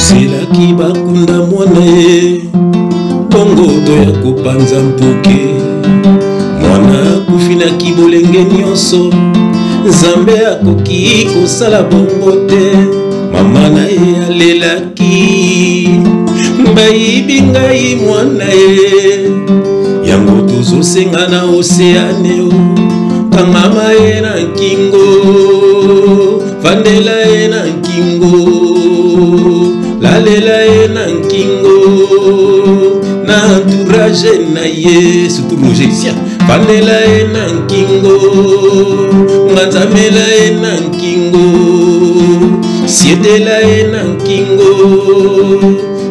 Tozelaki bakunda mwana ye, bongo toya kopanza mpoke. Mwana akufi na kibolenge nyonso, Nzambe akoki kosala bongo te. Mama na ye alelaki, bayibi ngai mwana ye. Yango tozosenga na oseane o, kangama ye na nkingo, vandela ye na nkingo, lalela ye na nkingo, na entourage na ye, surtout Roger Sia, vandela ye na nkingo, nganzamela ye na nkingo, sietela ye na nkingo,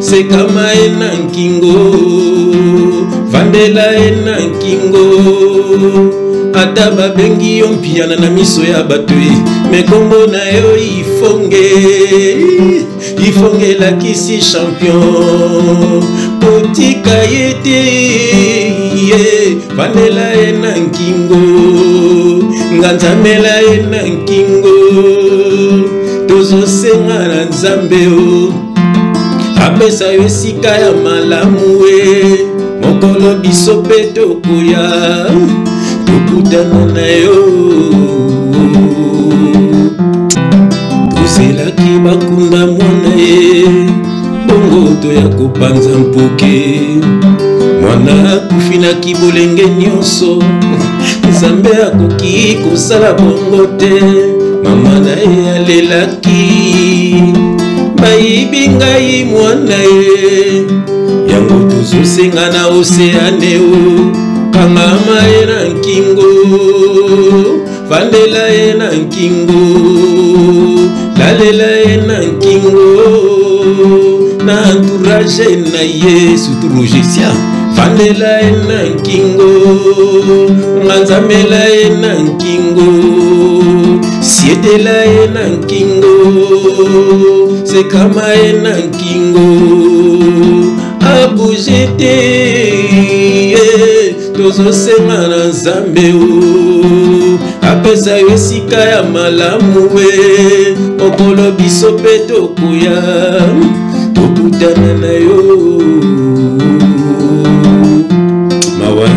sekama ye na nkingo, vandela ye na nkingo. Ata babengi yo mpiana na miso ya bato ye, me kombo na yo Ifonge, Ifonge elakisi champion, kotika ye te, ye vandela ye na nkingo, nganzamela ye na nkingo, tozosenga na Nzambe o apesa yo esika ya malamu e, mokolo biso mpe tokoya tokutana na yo. Tozelaki bakunda mwana ye, bongo toya kopanza mpoke. Mwana akufi na kibolenge nyonso, Nzambe akoki kosala bongo te. Mama na ye alelaki, bayibi ngai mwana ye. Yango tozosenga na oseane o, kangama ye na nkingo, vandela ye na nkingo, lalela ye na nkingo, na entourage na ye, surtout Roger Sia, vandela ye na nkingo, nganzamela ye na nkingo, sietela ye na nkingo, sekama ye na nkingo, abouge te, tozosenga na Nzambe o apesa yo esika ya malamu we, mokolo biso mpe tokoya tokutana na yo. Mawa.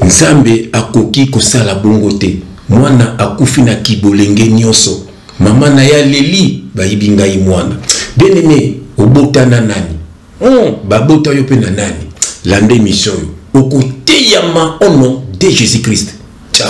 Nzambe akoki kosala bongo te. Mwana akufi na kibolenge nyonso, mama na ye aleli, bayibi ngai mwana. Bien-aimé, obotana nani? Babota yo pe na nani? Landa émission oyo, okoteyama au nom de Jésus-Christ. Ciao.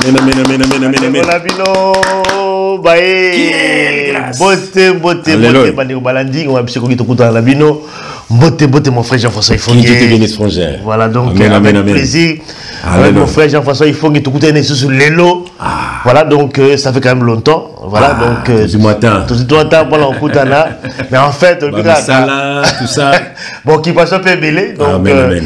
Amen, amen, amen, amen, amen, amen. Bandeko na bino, baye. Quelle grâce. Mbote, mbote, Alléluia. mbote, bandeko balandi, ngoma biso koki tokutana na bino. Mbote, mbote, mon frère Jean-François Ifonge. Que Dieu te bénisse, frangin. Voilà, donc, Amen, avec amen, amen. plaisir. Avec Alléluia. mon frère Jean-François Ifonge, tokutana lisusu lelo. Ah. Voilà, donc, ça fait quand même longtemps. Voilà, Ah, donc, tout du matin. Tout du matin, voilà, on kutana. Mais en fait, on Bah, dit que Sala, tout ça. Bon, qui passe un peu belé. Donc, Amen, amen.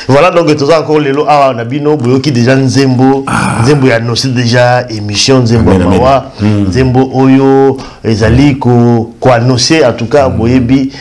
voilà, donc, tout ça encore lelo. Ah, on a bino, boyoki déjà Nzembo. Nzembo ya annoncé déjà émission Nzembo Amen, amen. Mawa. Nzembo Oyo, ezali ko, ko annoncer, en tout cas, boyebi,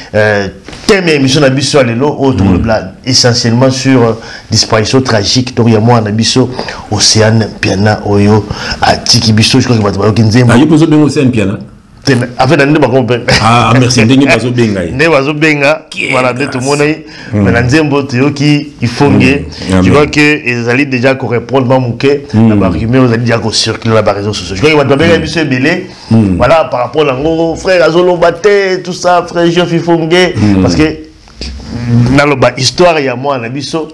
thème ya émission na biso ya lelo, oyo tokoloba essentiellement sur disparition tragique. Donc, il y a moi na biso, Océane Mpiana Oyo, atiki biso, je crois que bato bayoki Nzembo. Ah, yo pozo bengo Océane Mpiana? Te, mais, en fait, na nde bango mpe. Ah, merci, ndenge bazo benga ye. Nde bazo benga, Quelle voilà, nde grâce. tomona ye. Mais na nzembo toyoki Ifonge. Amen. Je crois que ezali déjà ko répondre ma moke na ba rumeur ezali déjà ko circuler na ba réseaux sociaux. Je crois que bato babenga biso ebele. Voilà, par rapport na ngo, frère Azoloba te, tout ça, frère Jean Ifonge, parce que Naloba histoire ya mwana na biso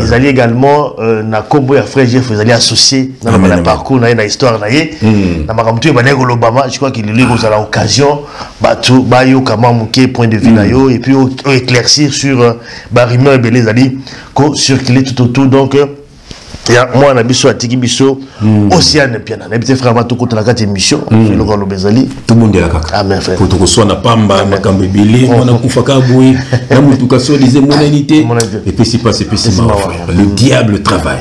ezali également na kombo ya frère Jeff, ezali associé naloba na parcours na ye, na histoire na ye, na makambo to ebandaki kolobama. Je crois que lelo ekozala occasion bato bayoka mwa moke point de vue na yo et puis éclaircir sur barumeur ebele ezali kocirculer tout autour donc ya mwana biso atiki biso, Océane Piana. Nayebi te, frère, bato na kati émission, eloko aloba ezali. Tobondela kaka. Amen, frère. Po tokoswana pamba, makambo ebele. Mwana kufaka boye na motuka, so lize emonani te, epesi mpasi, epesi mawa, frère. Le diable travaille,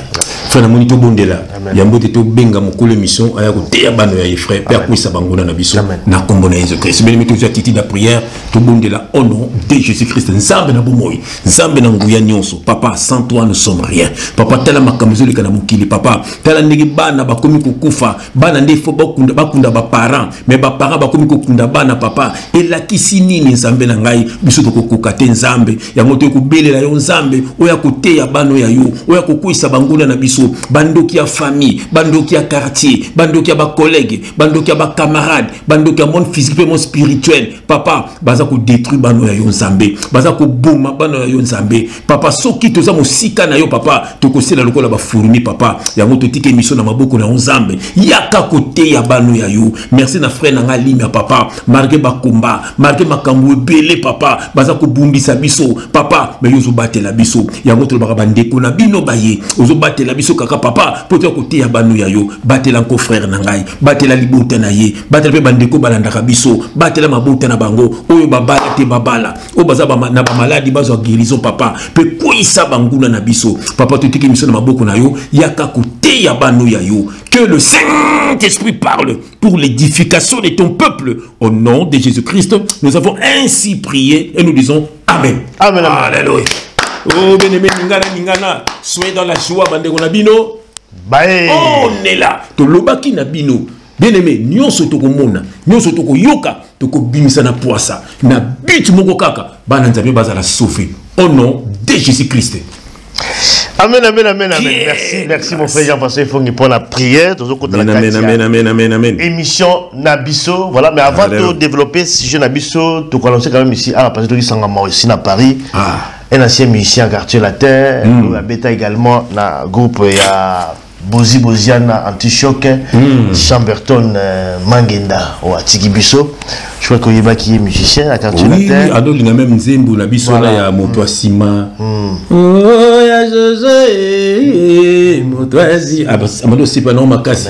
frère. Namoni tobondela yango te, tobenga mokolo émission aya koteya bano ya ye, frère, mpe akwisa banguna na biso na nkombo na Yesu Christ. Bien-aimé, tozwa attitude ya prière, tobondela au nom de Jésus Christ. Nzambe na bomoi, Nzambe na nguya nyonso, papa, sans toi nous sommes rien. Papa, tala makambo ezoleka na mokili. Papa, tala ndenge bana bakomi kokufa. Bana nde fo bakunda, bakunda baparent, mais baparent bakomi kokunda bana. Papa, elakisi nini? Nzambe na ngai, biso tokokoka te, Nzambe. Yango toyei kobelela yo, Nzambe, oyo akoteya bano ya yo, oyo akokweyisa banguna na biso, bandoki ya famille, bandoki ya quartier, bandoki ya bacollègue, bandoki ya bacamarade, bandoki ya monde physique mpe monde spirituel. Papa, baza kodétruire bano ya yo, Nzambe, baza koboma bano ya yo, Nzambe. Papa, soki toza mosika na yo, papa, tokosela lokola bafourmi. Papa, yango totika émission na maboko na yo, Nzambe. Yaka koteya bano ya yo. Merci na frère na ngai Limia. Papa, malgré bakomba, malgré makambo ebele, papa, baza kobundisa biso, papa, mais yo ozobatela biso. Yango tolobaka bandeko na bino baye, ozobatela biso kaka, papa, mpo toya koteya bano ya yo. Batela nko frère na ngai, batela libota na ye, batela mpe bandeko balandaka biso, batela mabota na bango. Oyo babala te babala, oyo baza na bamaladi bazwa guérison, papa, mpe kweyisa banguna na biso. Papa, totiki biso na maboko na yo. Yaka koteya bano ya yo. Que le Saint-Esprit parle pour l'édification de ton peuple. Au nom de Jésus-Christ, nous avons ainsi prié et nous disons amen. Amen, amen. Alléluia. Oh, bien-aimé, ningana ningana, soyez dans la joie, bandeko na bino. Bae. On est là. Tolobaki na bino, bien-aimé, nyonso tokomona, nyonso tokoyoka, tokobimisa na poisa na but moko kaka: bana Nzambe bazala sauvé au nom de Jésus Christ. Amen, amen, amen, amen. Merci, merci mon frère Jean-François Fongi pour la prière. Toujours contre la Amen, amen, amen, amen, amen. émission na biso. Voilà, mais avant de développer ce sujet na biso, tu annoncer quand même ici, ah, parce que tu ici à Paris. Ah. Un ancien musicien Quartier Latin, Beta également, na groupe, il y a Bozi Boziana Anti-Choc, Chamberton Mangenda, ou atiki biso. Je crois qu'il y a qui est musicien à Quartier Latin. Oui, adolinga même nzembo na biso na ya moto asima. Oh ya José, moto asi. Ah, amado sipa na makasi.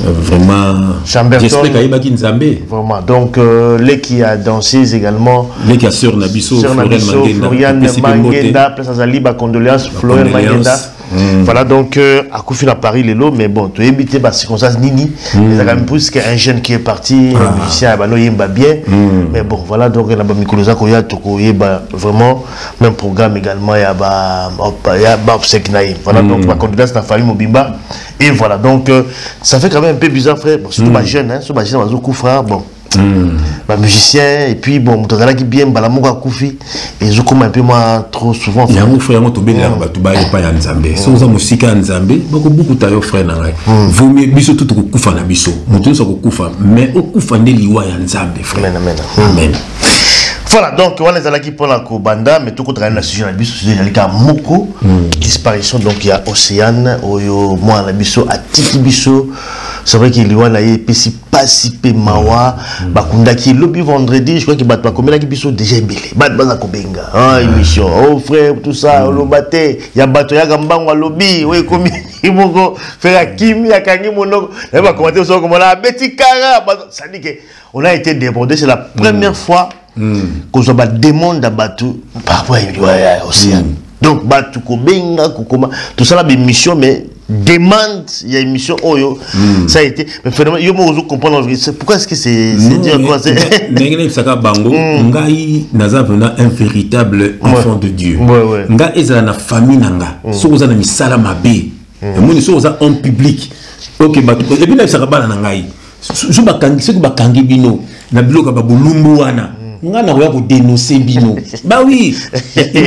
Vraiment. Chamberton. J'espère qu'ayebaki Nzambe. Vraiment. Donc, leki a dansé également. Leki a sœur na biso, Sœur na biso, Florian Florian Mangenda. Mangenda, place azali, ba condoléances, Florian Condoléances. Mangenda. Voilà, donc akufi na Paris lelo, mais bon, tu éviter ba circonstances nini, mais quand même plus qu'un jeune qui est parti, un musicien ba no yemba bien, mais bon, voilà, donc na ba mikolo za koya toko yeba vraiment même programme également ya ba obsèque na ye. Voilà, donc ba condoléances na famille mobimba et voilà, donc ça fait quand même un peu bizarre, frère, bon, surtout ba jeune, hein, surtout ba jeune bazo kufa, bon, ba musicien et puis bon, moto azalaki bien, mbala moko akufi, ezokoma un peu moins trop souvent, frère. Yango, frère, yango tobelelaka bato baya epai ya Nzambe. Soki oza mosika ya Nzambe, bakobukuta yo, frère na ngai. Vomie biso tu tokokufa na biso, moto nyonso akokufa, mais okufa nde liwa ya Nzambe, frère. Amen, amen. Amen. Voilà, donc wana ezalaki mpona kobanda, mais tokotaka na sujet na biso. Sujet ezali kaka moko: disparition donc ya Océane, oyo mwana na biso atiki biso. C'est vrai que liwa na ye epesi pasi mpe mawa. Bakundaki lobi vendredi. Je crois que bato bakomelaki biso déjà ebele, bato baza kobenga, ah, émission, oh frère, tout ça, oloba te ya bato yaka mbango, alobi oyo ekomi moko, frère akimi, akangi monoko naye bakomate biso, bakomona abeti kara. C'est-à-dire que on a été débordé. C'est la première fois kozwa bademande ya bato par rapport ya Océane. Donc bato kobenga, kokoma, tosala bémission, mais demande ya émission oyo, ça a été, mais finalement yo moko ozo comprendre pourquoi est-ce que c'est dire quoi, c'est Ndenge nayebisaka bango, ngai naza vraiment un véritable enfant de Dieu. Ngai ezala na famille na nga, soki oza na misala mabe, emoni soki oza homme public, ok, bato et puis nayebisaka bana na ngai, so bakangi, soki bakangi bino na biloko ya babolumbu wana, nga nakoya kodénonce bino. Ba oui,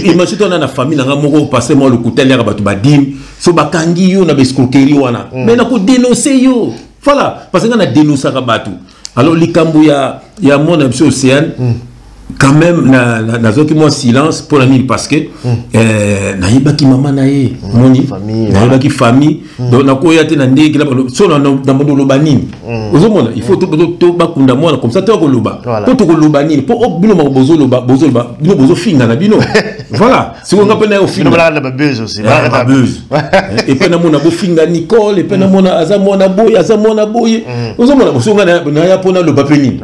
imagine to na famille na nga moko, passe mwa lokuta, eliaka bato badime, so bakangi yo na baescroquerie wana, mais nakodénonce yo. Voilà, parce que nga na dénonçaka bato. Alors likambo ya mwana biso Océane. Quand même, nazwaki mwa silence. Mpo na nini? Parce que nayebaki mama na ye, moni nayebaki famille, donc nakoya te na ndenge so na bando oloba nini. Ozomona, il faut to bakunda mwana comme ça, to koloba mpo tokoloba nini, mpo bino mako bozoloba, bozoloba, bino bozofinga na bino. Voilà, sikoyo nga mpe na ye ofinga babuse, epe namona bofinga Nicole, epe namona aza mwana boye, aza mwana boye. Ozomona, boso nga naya mpo naloba mpe nini?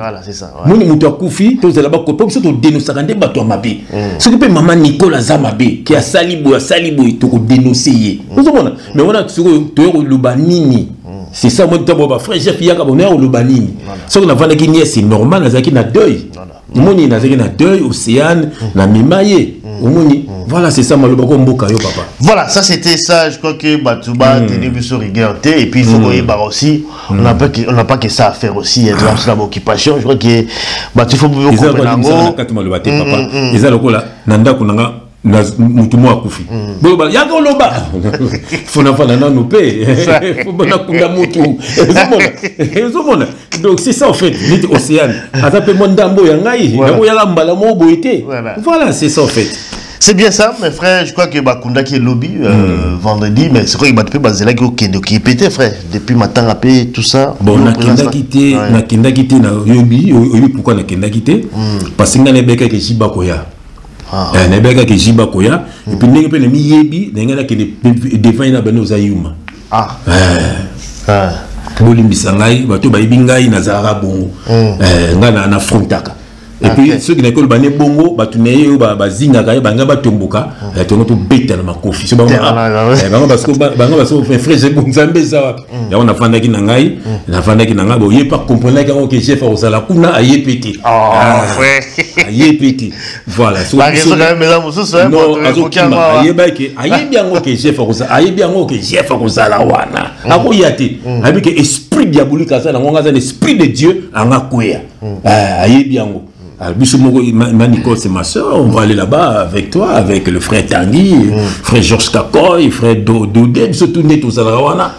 Moni moto akufi, tozala bako mpo biso todenosaka nde bato ya mabe. Soki mpe mama Nicole aza mabe, ke asali boye, asali boye, tokodenonse ye. Ozomona, mais wana sikoyo toya koloba nini? C'est ça, moi ntango bafrère Jeff yaka, bonoya koloba nini? Soki navandaki nie, c'est normal, nazalaki na deuil. Omoni, nazalaki na deuil, Océane namema ye. Omoni, voilà, c'est ça maloba ko mboka yo, papa. Voilà, ça c'était ça. Je crois que bato ba tenir biso rigueur te. Et puis il faut koyeba aussi, on n'a pas que ça à faire aussi, hein, dans l'occupation. Je crois que bato, il faut comprendre yango. Kati maloba te, papa, eza lokola na ndako na nga, mutu moko akufi, boloba yaka oloba, fo nafanda nanu mpe fo nakunda mutu. Ezomona, ezomona. Donc c'est ça en fait, neti Océane aza mpe mwa ndambo ya ngai, nakoyaka mbala moko boye te. Voilà, c'est ça en fait. C'est bien ça, mes frères. Je crois que bakundaki lobi vendredi, mais c'est quoi, bato pe bazelaki okende okipete, frère. Depuis matin après tout ça. Bon, nakendaki te, nakendaki te. Na oyebi, oyebi pourquoi nakendaki te? Parce que ngai nayebaki jiba koya. Nayebaki kaka jiba koya, et puis ndenge mpe namiyebi, ndenge nakende devant ye na bano, oza yuma. Bolimbisa ngai, bato bayebi ngai, nazalaka bongo, ngai na affrontaka. Et puis soki nayaki koloba ne bongo, bato na ye oyo bazingaka ye, bangai batomboka, tongo tobeta na makofi. So bango basiko, frère, Nzambe eza wapi? Yango nafandaki na ngai, nafandaki na ngai. Boye pa comprendaki yango ke Jeff akozala kuna, aye pe te, aye pe te. Voilà, azokima, ayebaki, ayebi yango ke Jeff akozala, ayebi yango ke Jeff akozala wana, akoya te. Ayebi ke esprit diabolique aza nango, nga aza na esprit de Dieu, anga kweya, ayebi yango. Biso moko, ma Nicole, c'est ma soeur, on va aller là-bas avec toi, avec le frère Tanguy, frère Georges Kakoy, frère Dodé, biso tout nde tozalaka wana,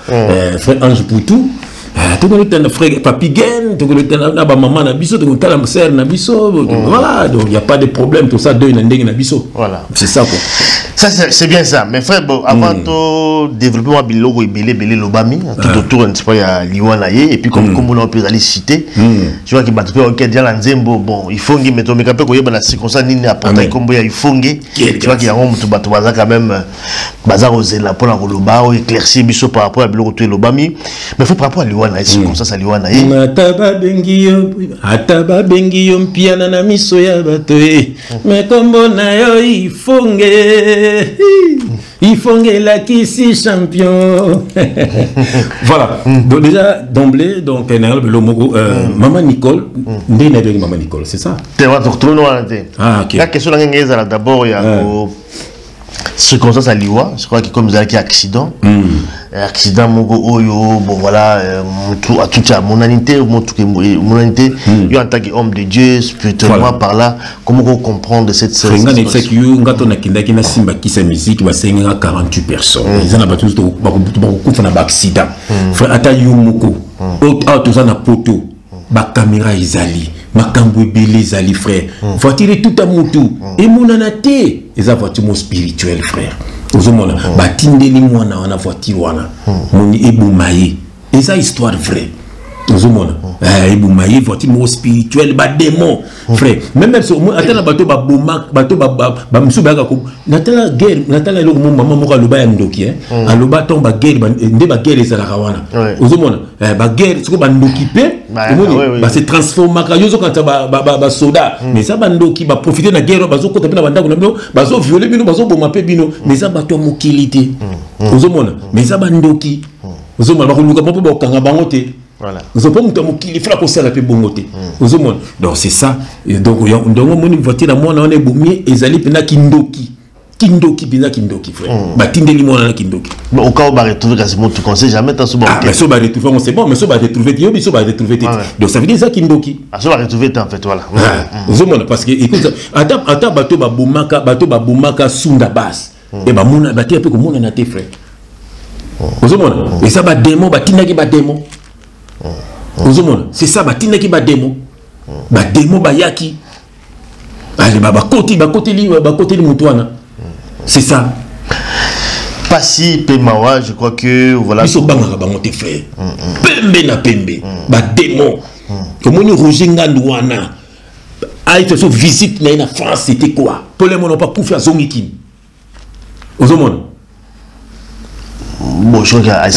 frère Ange Poutou, tokotala frère Papi Gen, tokotala na bamama na biso, tokotala sœur na biso. Voilà, donc il y a pas de problème, tout ça, deuil na ndenge na biso. Voilà. C'est ça quoi. Ça, c'est bien ça. Mais frère, bon, avant de développer moi biloko ebele ebele lobami tout autour un petit peu ya liwa na ye, et puis comme on peut aller citer, tu vois que bato pe ok déjà la nzembo, bon, Ifonge, mais to meka pe koyeba na circonstance nini apporter kombo ya Ifonge. Tu vois qu'il y a un bato baza quand même baza kozela mpona koloba o éclaircir biso par rapport à biloko to elobami. Mais faut par rapport à liwa na ye, circonstance ya liwa na ye. Ata babengi yo, ata babengi yo mpiana na miso ya bato e, me kombo na yo Ifonge, Ifonge elakisi champion. Voilà, donc déjà d'emblée, donc nayalo belo moko, mama Nicole, nde nayebi mama Nicole, c'est ça. Te, wana tokotuni wana te. Ah, ok. La question na ngenge ezala d'abord ya ko circonstance ya liwa. Je crois que comme ezalaki accident, accident moko oyo, bon voilà, mutu atuti amonani te, motuka emonani te. Yo, en tant que homme de Dieu, spirituellement par là, comment comprendre cette Nga nayebisaki yo, nga to nakendaki nasimba kisa musique, basengi nga 48 personnes. Eza na bato nyonso bakokufa na baaccident, frère, ata yo moko. Awa toza na poto, bacaméra ezali, makambo ebele ezali, frère. Voiture etuta motu, emonana te, eza voiture mo spirituelle, frère. Ozomona, batindeli mwana wana voiture wana, moni eboma ye, eza histoire vraie. Ozomona, eboma ye, voiture moko spirituelle, badémon, frère. Même so ata na bato baboma bato, bamisusu bayaka natala guerre, natala eloko mo mama moko aloba ya ndoki, aloba ntango baguerre nde baguerre ezalaka wana. Ozomona, baguerre sikoyo, bandoki mpe omoni base transformaka. Yo ozokanisa basoda, mais eza bandoki, baprofite na guerre, bazokota mpe na bandako na bino, bazoviole bino, bazoboma mpe bino, mais eza bato ya mokili te. Ozomona, mais eza bandoki. Ozomona, bakoluka mo mpe bakokanga bango te. Ozo mpo moto ya mokili fala kosala mpe bongo te. Ozomona, donc c'est ça. Donc ndongo omoni voiture ya mwana wana ebomi, ezali mpenza kindoki, kindoki mpenza, kindoki, frère. Batindeli mwana na kindoki. Bon, au cas où baretrouve kasi motu, on sait jamais tanso. Ah, mais so baretrouve yango, c'est bon, mais so baretrouve te, yobi so baretrouve te. Donc ça veut dire eza kindoki. Ah, so baretrouve te en fait, voilà. Ozomona, parce que écoute, ata bato babomaka, bato babomaka Sunda Base e, bamona bateya mpe komonana te, frère. Ozomona, eza badémon, batindaki badémon. Ozomona, c'est ça, batindaki badémon, badémon bayaki. Ale bakoti, bakoteli, bakoteli motu wana, c'est ça. Pasi pe mawa, je crois que voilà. Biso bangaka bango te, frère. Pembe na pembe, badémon. Omoni Roger Ngandu wana, ayi so visite na ye na France, c'était quoi? Pole mona pa kufi, azongi kini, ozomona. Bon, je crois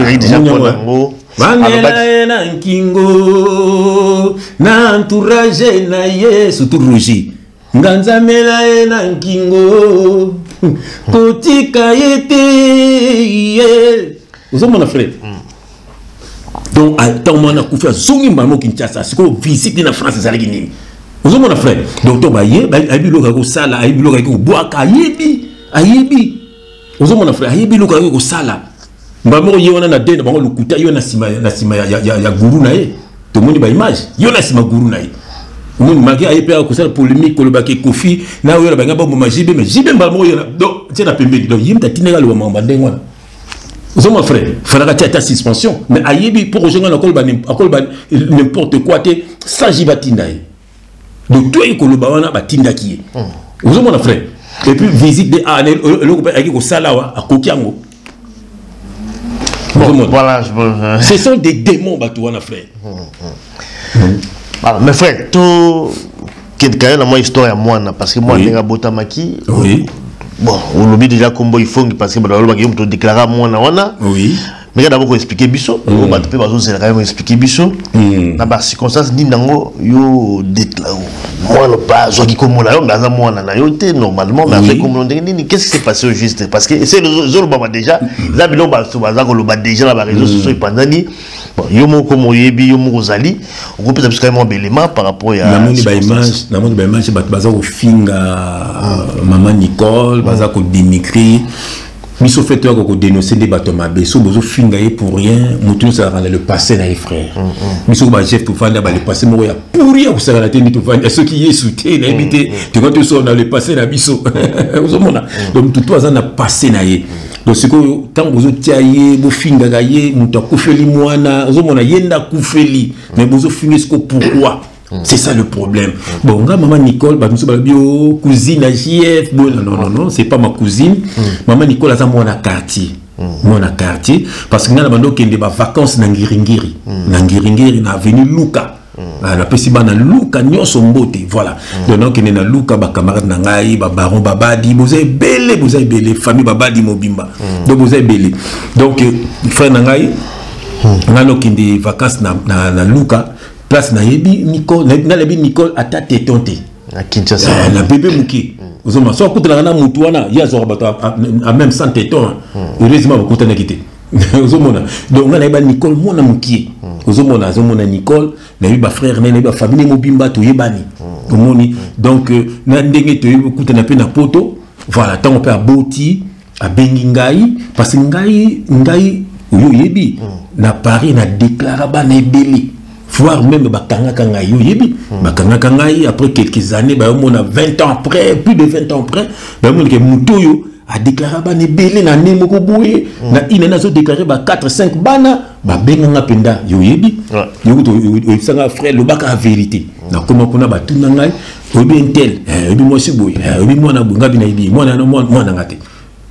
qu'il déjà pour yango. Bangela ye na nkingo na entourage na ye, surtout Roger Nganzamela ye na nkingo, kotika ye te ye. Ozomona, frère? Donc ntango mwana akufi, azongi mbala Kinshasa. Sikoyo visite na France ezalaki nini? Ozomona, frère? Donc to baye, ayebi biloko ya kosala, ayebi biloko ayaki kobwaka, ayebi, ayebi. Ozomona, frère? Ayebi biloko ayaki kosala. Mbala moko ye wana na de na bango lokuta, yo na nsima ya guru na ye. Tomoni baimage, yo na nsima guru na ye. Omoni maki aye mpe akosala polémique, kolobaki Kofi na oyo na bango baboma JB, mais JB mbala moko yo donc tie na pembeni. Donc ye moto atindaki aloba makambo ya ndenge wana. Ozomona, frère? Falaka tia ata suspension, mais ayebi mpo kozenga na akoloba n'importe quoi te sans JB atinda ye. Donc to ayi koloba wana, batindaki ye. Ozomona, frère? Et puis visite de eloko mpe ayaki kosala awa, akoki yango. Bon, voilà. Ce sont des démons, bato wana, frère. Voilà, mais frère, tout quand même, moi, histoire ya mwana, parce que moi, ndenge abotamaki, bon, olobi déjà kombo Ifongi, parce que bato balobaki yo moto odéclara mwana wana. Mais d'abord koexpliquer biso, oyo bato mpe bazozela quand même, expliquer biso na bacirconstance nini yango yo mwana pa azwaki kombo na yo, mais aza mwana na yo te normalement, mais azwaki kombo na ndenge nini? Qu'est-ce qui s'est passé au juste? Parce que ese ezolobama déjà, eza biloko bato baza koloba déjà na baréseaux sociaux, epanzani. Bon, yo moko moyebi, yo moko ozali, okopesa biso quand même mwa belema par rapport ya Namoni baimage, namoni baimage, bato baza kofinga mama Nicole, baza kodénigrer biso. Fait toyaka kodénoncer nde bato mabe. So bozofinga ye pour rien. Motu nyonso azalaka na le passé na ye, frère. Biso ko bajef, tovandi ba le passé moko ya pourri ya kosakana te. Nde tovandi, soki Yesu te, nayebi te, toka toso na le passé na biso. Ozomona? Donc motu to aza na passé na ye. Donc sikoyo ntango bozotia ye, bofingaka ye, moto akufeli mwana, ozomona, ye nde akufeli, mais bozofinga siko pourquoi? C'est ça le problème. Bon, nga maman Nicole, bah, nous sommes cousine à JF. Bon, non, non, non, c'est pas ma cousine. Maman Nicole, c'est moi quartier. Moi quartier. Parce que nga bando kende ba vacances na Ngiringiri. Na Ngiringiri, na avenue Luka. Napesi bana Luka nyonso mbote. Voilà. Donc nakende na Luka, bacamarade na ngai, babaron Babadi, boza ebele, boza ebele, famille Babadi mobimba. Donc boza ebele. Donc frère na ngai, ngai nokende vacances na Luka, place nayebi Nicole, nalebi Nicole ata téton te. Na Kinshasa. Na bébé moke. Ozomona, so akutanaka na motu wana, ye azwaka bato a même sans téton. Heureusement bakutanaki te. Ozomona? Donc ngai nayeba Nicole mwana mokie. Ozomona, azomona Nicole, nayebi bafrère ne, nayebi bafamille mobimba, toyebani. Omoni? Donc na ndenge toyebi okutana mpe na Poto. Voilà, ntango mpe aboti, abengi ngai, parce que ngai oyo oyebi, na Paris na déclara bana ebele, voire même bakangaka ngai. Yo oyebi, bakangaka ngai après quelques années, bayomona 20 ans après, plus de 20 ans après, bayomona ke motu oyo adéclara bana ebele na ne moko boye, na ine nazodéclare ba 4 5 bana, babenganga mpenza. Yo oyebi, yo oyebisanga: "Frère, lobaka ya vérité." Nakoma kuna, batuna ngai: "Oyebi un tel? Oyebi mwasi boye? Oyebi mwana boye?" Ngabi: "Nayebi mwana, mwana nga te."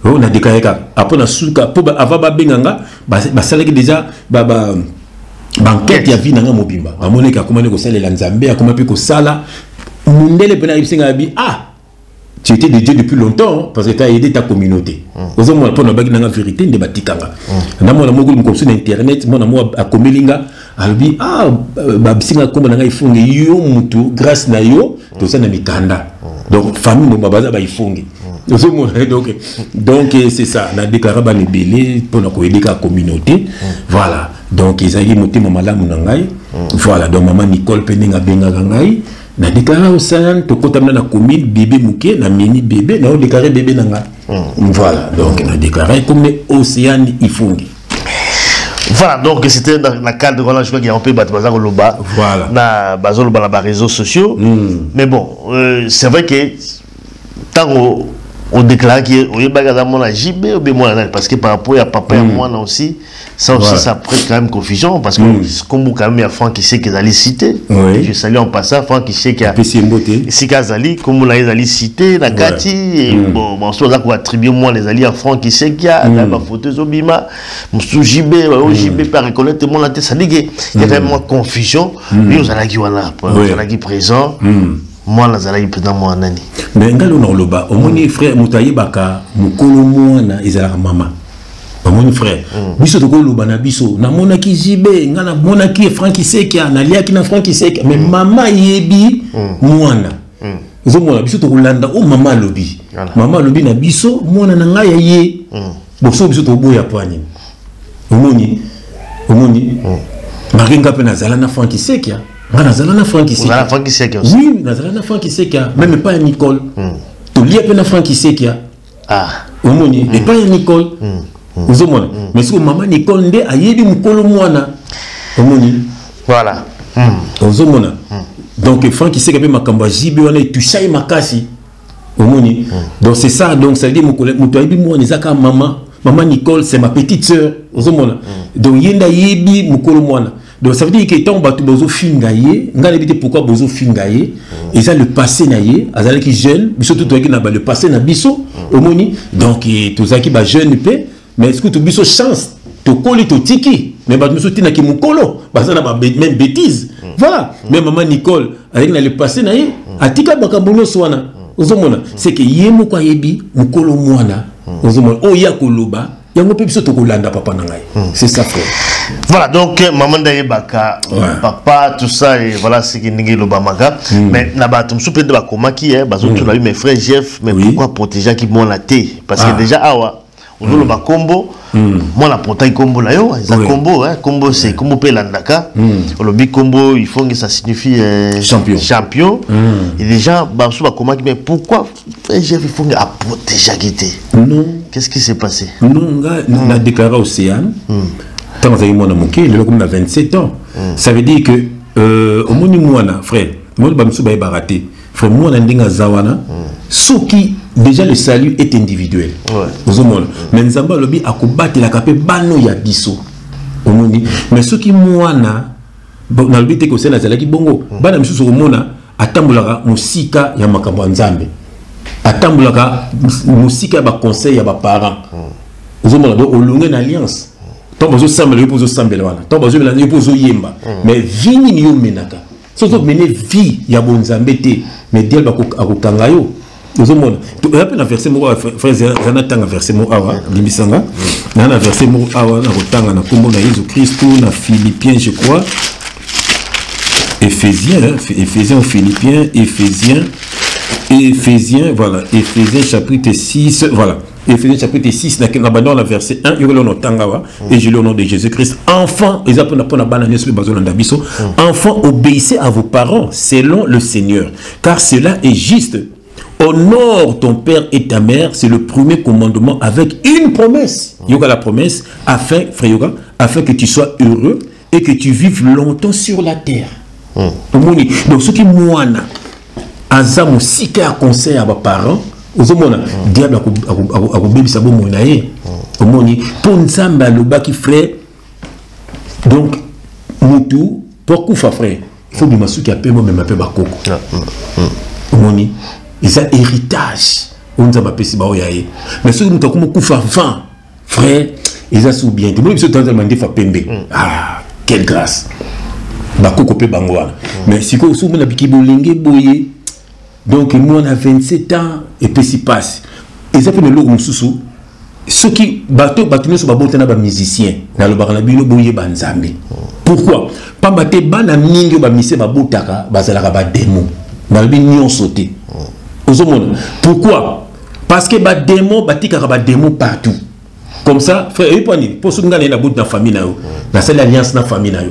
Oyo na déclaré kaka. Après na suka, mpo avant babenga nga, basalaki déjà baenquête ya vie na nga mobimba. Bamonaki akomani kosalela Nzambe, akoma mpe kosala mundele mpena. Ayebisi ngai abi: "Ah, tu étais de Dieu depuis longtemps, parce que tu as aidé ta communauté." Ozomona, mpo nabaki nanga vérité nde batikanga. Namona moko mokoso na internet, mwana moko akomeli nga, alobi: "Ah, babisinga nkombo na ngai Ifonge, yo mutu, grâce na yo toza na mikanda." Donc famille mobimba baza baifonge. Ozomona? Donc c'est ça, na déclaré bana ebele mpona koyede kaka communauté. Voilà, donc ezalaki motema malamu na ngai. Voilà, donc mama Nicole mpe ndenge abengaka ngai, na déclaré Océane, tokotamina na commune, bébé moke, na mini bébé, na odéclaré bébé na ngai. Voilà, donc na déclaré comme Océane Ifongi. Voilà, donc c'était dans le cadre voilà, je crois qu'il y a un peu bato baza koloba. Na bazoloba na ba réseaux sociaux. Mais bon, c'est vrai que tango Odéclaraki oyebaki aza mwana JB ou bien mwana nani? Parce que par rapport à papa ya mwana aussi, ça aussi, ça prête quand même confusion, parce que kombo quand même ya Franck Iseke ezali cité. Je salue en passant Franck Iseke. Apesi ye mbote. Esika azali, kombo na ye ezali cité na kati. Bon, mosusu aza koattribue mwana ezali ya Franck Isekia na bafoto ezobima, mosusu JB, oyo JB mpe areconnaître mwana te. C'est-à-dire que y a quand même mwa confusion. Yo ozalaki wana, ozalaki présent, mwana azalaki mpenza mwana nani? Mais ngai lelo nakoloba, omoni frère, moto ayebaka mokolo mwana ezalaka mama. Omoni frère, biso tokoloba na biso, namonaki JB, ngai namonaki Frank Isekia, naliaki na Frank Isekia, mais mama ayebi mwana. Ozomona, biso tokolanda oyo mama alobi. Mama alobi na biso, mwana na ngai aye boso, biso toboya po nini? Omoni mari, nga mpe nazala na Frank Isekia, nga nazala na Frank Isekia. Frank Isekia aussi? Oui, nazala na Frank Isekia, même epai ya Nicole, tolia mpe na Frank Isekia. Omoni, epai ya Nicole, ozomona. Mais soki mama Nicole nde ayebi mokolo mwana, omoni. Ozomona, donc Frank Iseka mpe makambo ya JB wana etusha ye makasi, omoni. Donc c'est ça. Donc ça veut dire moto ayebi mwana eza kaka mama. Mama Nicole, c'est ma petite sœur, ozomona. Donc ye nde ayebi mokolo mwana. Donc ça veut dire que ntango bato bazofinga ye, ngai nayebi te pourquoi bozofinga ye. Eza le passé na ye, azalaki jeune, biso to tozalaki na ba le passé na biso, omoni. Donc tozalaki bajeune mpe, mais surtout biso chance, tokoli, totiki. Mais bato mosusu tinaki mokolo baza na ba même bêtise, voilà. Mais mama Nicole azalaki na le passé na ye, atika makambo nyonso wana, ozomona. C'est que ye moko ayebi mokolo mwana, ozomona, oyo ya koloba yango mpe biso tokolanda, papa na ngai. C'est ça, frère. Voilà, donc maman ndayebaka papa, tout ça, et voilà ce qui ndenge elobamaka. Mais na bato mosusu mpe nde bakomaki, bazotuna: "Mais frère Jeff, mais pourquoi protégeaki mwana te?" Parce que déjà awa ozoloba kombo mwana, potaki kombo na yo eza kombo, kombo c'est kombo mpe elandaka. Olobi kombo Ifonge, ça signifie champion. Champion. Et déjà bamosusu bakomaki: "Mais pourquoi frère Jeff Ifonge aprotégeaki te?" Non. Qu'est-ce qui s'est passé? Non, nga na déclaré Océane ntango azalaki mwana moke. Lelo komi na 27 ans. Ça veut dire que omoni mwana, frère, omoni, bamosusu bayebaka te, frère, mwana ndenge aza wana, soki déjà le salut est individuel, ozomona. Mais Nzambe alobi akobatelaka mpe bano ya biso, omoni. Mais soki mwana, nalobi te kosala azalaki bongo, bana misusu komona atambolaka mosika ya makambo ya Nzambe, atambolaka mosika ya baconseil ya baparent, ozomona. Donc olonge na alliance, ntango bazosambela, yo mpe ozosambela wana, ntango bazoyembela, yo mpe ozoyemba. Mais vie nini yo omenaka? Soki ozomene vie ya bonzambe te, mais diable akokanga yo, ozomona. Oya mpe na verset moko, frère, eza natanga verset moko awa, limbisanga na verset moko awa, na kotanga na nkombo na Yesu Kristu, na Philippiens, je crois, Éphésiens, hein, Éphésiens ou Philippiens, Éphésiens, Éphésiens, voilà, Éphésiens chapitre 6, voilà. Éphésiens chapitre 6, na banda na verset 1, yokolo no tangawa, et je lis au nom de Jésus-Christ. Enfants, ils apprennent à bana nyonso bazolanda biso. Enfants, obéissez à vos parents selon le Seigneur, car cela est juste. Honore ton père et ta mère, c'est le premier commandement avec une promesse. Yoka la promesse, afin, frère Yoka, afin que tu sois heureux et que tu vives longtemps sur la terre. Omoni, donc soki mwana aza mosika ya conseil ya baparent, ozomona, diable akobebisa bomoi na ye, omoni. Mpo Nzambe alobaki, frère, donc mutu po akufa, frère, il faut bima suki ya pembe, omema mpe bakoko, omoni. Eza héritage oyo Nzambe apesi bao ya ye. Mais soki moto akoma okufa avant, frère, eza su bien te. Moni biso tozala mandefa pembe, ah, quelle grâce, bakoko mpe bango wana. Mais sikoyo soki omona biki bolenge boye, donc mwana 27 ans, epesi mpasi. Eza mpe na eloko mosusu, soki bato nyonso babotana bamusicien, nalobaka na bino, boyeba Nzambe. Pourquoi? Pamba te bana mingi oyo bamusicien babotaka bazalaka bademo. Nalobi nyonso te, ozomona. Pourquoi? Parce que bademo batikaka bademo partout comme ça, frère. Oyebi mpo nini? Mpo soki ngai naye naboti na famille na yo, nasali alliance na famille na yo.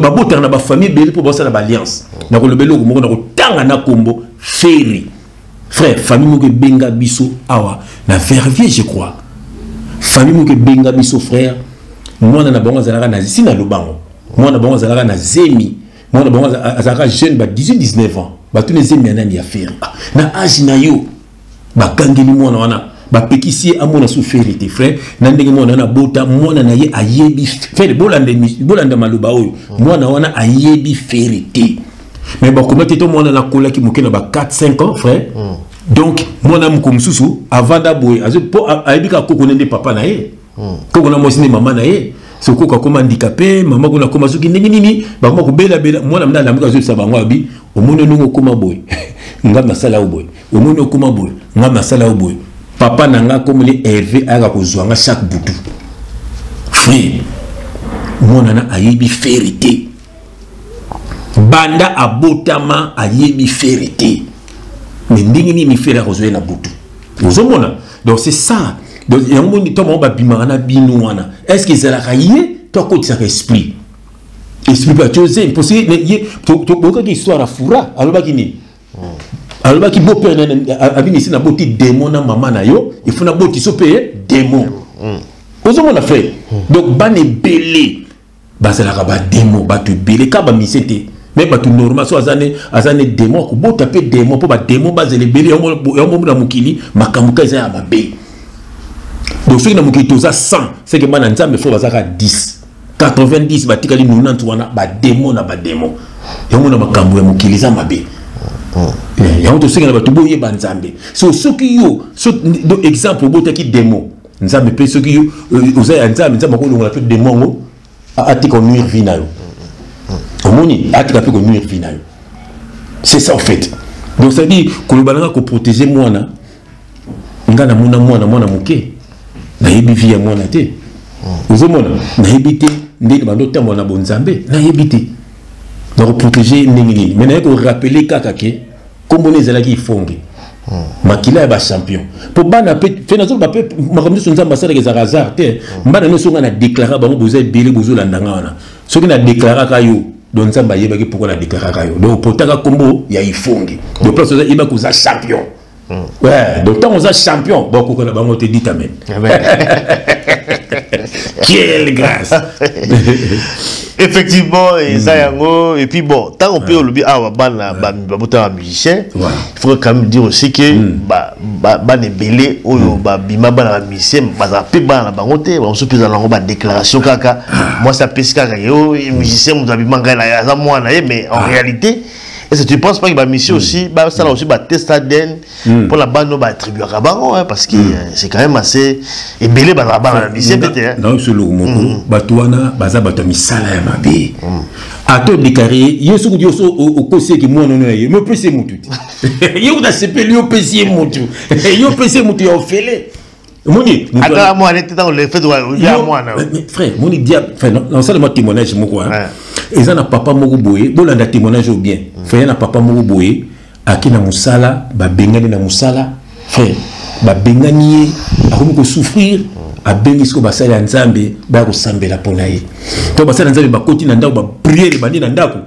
Babotaka na bafamille ebele mpo basala baalliance. Nakoloba eloko moko, na kotanga na kombo Ferre, frère. Famille moko ebenga biso awa na Verviers, je crois, famille moko ebenga biso, frère, mwana na bango azalaka na si na lobango, mwana bango azalaka na zemi, mwana bango azalaka jeune, ba 18 19 ans. Batuna: "Zemi ya nani?" "Ya Ferre." "Ah, na age na yo?" Bakangeli mwana wana, bapekisi ye amona su Ferre te. Frère, na ndenge mwana wana abota, mwana na ye ayebi Ferre. Bolanda, bolanda maloba oyo. Mwana wana ayebi Ferre te, mais bakoma te to mwana nakolaki moke na ba 4 5 ans, frère. Donc mwana moko mosusu avanda boye, mpo ayebi kaka koko nde papa na ye, koko na mwasi nde mama na ye. So koko akoma handicapé, mama kuna akoma soki ndenge nini, bakoma kobelabela. Mwana mna alamuki, azoyebisa bango, abi: "Omoni ndenge okoma boye, nga nasala yo boye. Omoni okoma boye, nga nasala yo boye. Papa na nga akomeli Hervé, ayaka kozwa nga chaque butu." Frère, mwana na ayebi Ferre te. Banda abotama ayebi Ferre te, mais ndenge nini Ferre akozwa ye na butu? Ozomona? Donc c'est ça. Donc yango moni to bango babimaka na bino wana, est ce que ezalaka ye to akotisaka esprit? Esprit mpe atie ozemi, parce que ye boyokaki histoire ya Fura. Alobaki nini? Alobaki beau-père abinisi na boti démon na mama na yo, il faut naboti so mpe démon. Ozomona, frère? Donc bana ebele bazalaka badémon. Bato ebele ka bamise te, mais bato normal so aza ne démon, akobota mpe démon, mpo badémon bazala ebele. Yango na mokili makambo ka eza ya mabe. Donc soki na mokili toza 100, c'est que bana Nzambe fo bazalaka 10, 90 batikali, 90 wana badémon na badémon. Yango na makambo ya mokili eza mabe. Yango tosengela bato boyeba Nzambe. So soki yo so, exemple, obotaki démon, Nzambe mpe, soki yo oza ya Nzambe, Nzambe akolongola mpe démon yango, atika konuire vie na yo. Omoni, atika mpe konuire vie na yo. C'est ça en fait. Donc c'est à dire, koloba nanga koprotéger mwana, nga namona mwana, mwana moke, nayebi vie ya mwana te. Ozomona, nayebi te ndenge bando otambola na bonzambe, nayebi te nakoprotéger ndenge nini. Mais naye korappeler kaka ke kombona ezalaki Ifonge, makila ya bachampion, mpo bana mpe fe. Nazoloba mpe makambo nyonso Nzambe asalaka ezalaka hasard te. Bana nyonso nga na déclara bango, boza ebele bozolanda nga wana. Soki na déclaraka yo, donc Nzambe ayebaki pourquoi na déclaraka yo. Donc opotaka nkombo ya Ifonge, donc place oza, yebaki oza champion. Ouais, donc tant oza champion, bakoka na bango te. Dit amen. Quelle grâce! Effectivement, eza yango. Et puis bon, tant on peut olobi awa bana babota ba musicien, il faut quand même dire aussi que bana ebele oyo babima bana bamusicien, bazala mpe bana na bango te. Bamosusu mpe ezala yango badéclaration kaka, mwasi apesi kaka yo musicien, moto abima ngai aza mwana ye. Mais en réalité, est-ce que tu penses pas que bamusicien aussi basala aussi batest ADN pour la bande baattribuaka bango? Parce que c'est quand même assez ebele bazala bana na musicien mpe te. Nayoki eloko moko, bato wana baza bato ya misala ya mabe. Ata odéclarer ye, soki yo so okosi eke mwana ono na ye, me opesi ye mutu te. Ye kuta sepeli, yo opesi ye mutu, yo opesi ye mutu ya ofele. Omoni? Ata mwana te, ntango le fait ya mwana. Frère, moni diable, frère, nasalema témoignage moko. Eza na papa moko boye, bolanda témoignage oyo bien, frère. Na papa moko boye ake na mosala, babengani na mosala, frère. Babengani ye, akomi kosouffrir. Abengi sikoyo basali ya Nzambe baya kosambela mpo na ye. To basali ya Nzambe bakoti na ndako, baprière ebandi na ndako.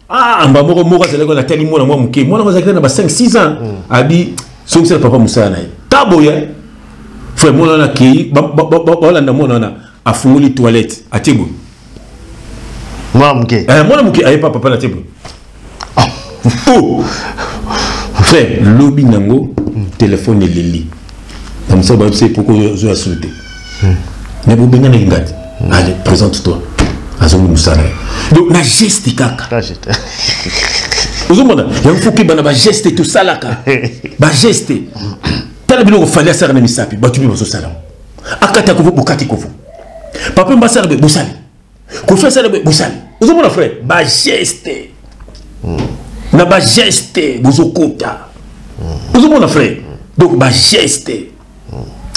Ah, mba moko moko azalaki natali mwana mwa moke, mwana moko azalaki na ba 5 6 ans. Abi songisela papa mosala na ye ka boye. Frère, mwana wana akei, baolanda mwana wana, afungoli toilette, atie boye. Mwana moke? Mwana moke aye pa papa na tie boye. Oh frère, lobi nango telefone eleli na mosala, bayebisa ye: "Poko ozoya sulu te, mais bobenganaki nga te. Allez, présente toi." Azongi mosala ye. Donc na geste kaka, ozomona yango. Faut keba na bageste tosalaka, bageste. Tala biloko Fally asalaka na misapi, bato mpe bazosala. Akati kovo, bokati kovo. Papa mba asala boye, bosali. Kofi asala boye, bosali. Ozomona, frère? Bageste na bageste bozokota. Ozomona, frère? Donc bageste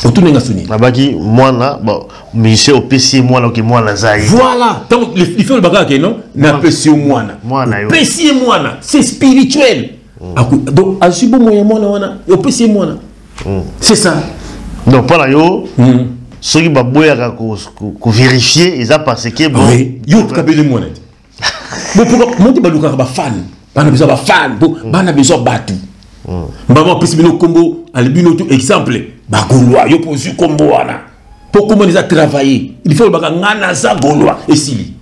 otunenga soni. Nabaki mwana, bon, musicien opesi ye mwana, oke mwana aza ye. Voilà, ntango life olobaka kake non, napesi yo mwana. Mwana yo. Opesi ye mwana, c'est spirituel. Donc azwi bomoi ya mwana wana, opesi ye mwana, c'est ça. Donc mpo na yo, soki baboyaka kovérifier, eza parce que bon. Oui, yo okabeli mwana te. Bon, pourquoi monti balukaka bafan? Bana besoin bafan, bo bana besoin bato. Mbama apesi bino nkombo, alobi bino to exemple bagaulois. Yo mpo ozwi nkombo wana, mpo nkombo wana eza travailler. Il faut olobaka: "Nga naza Gaulois", esili.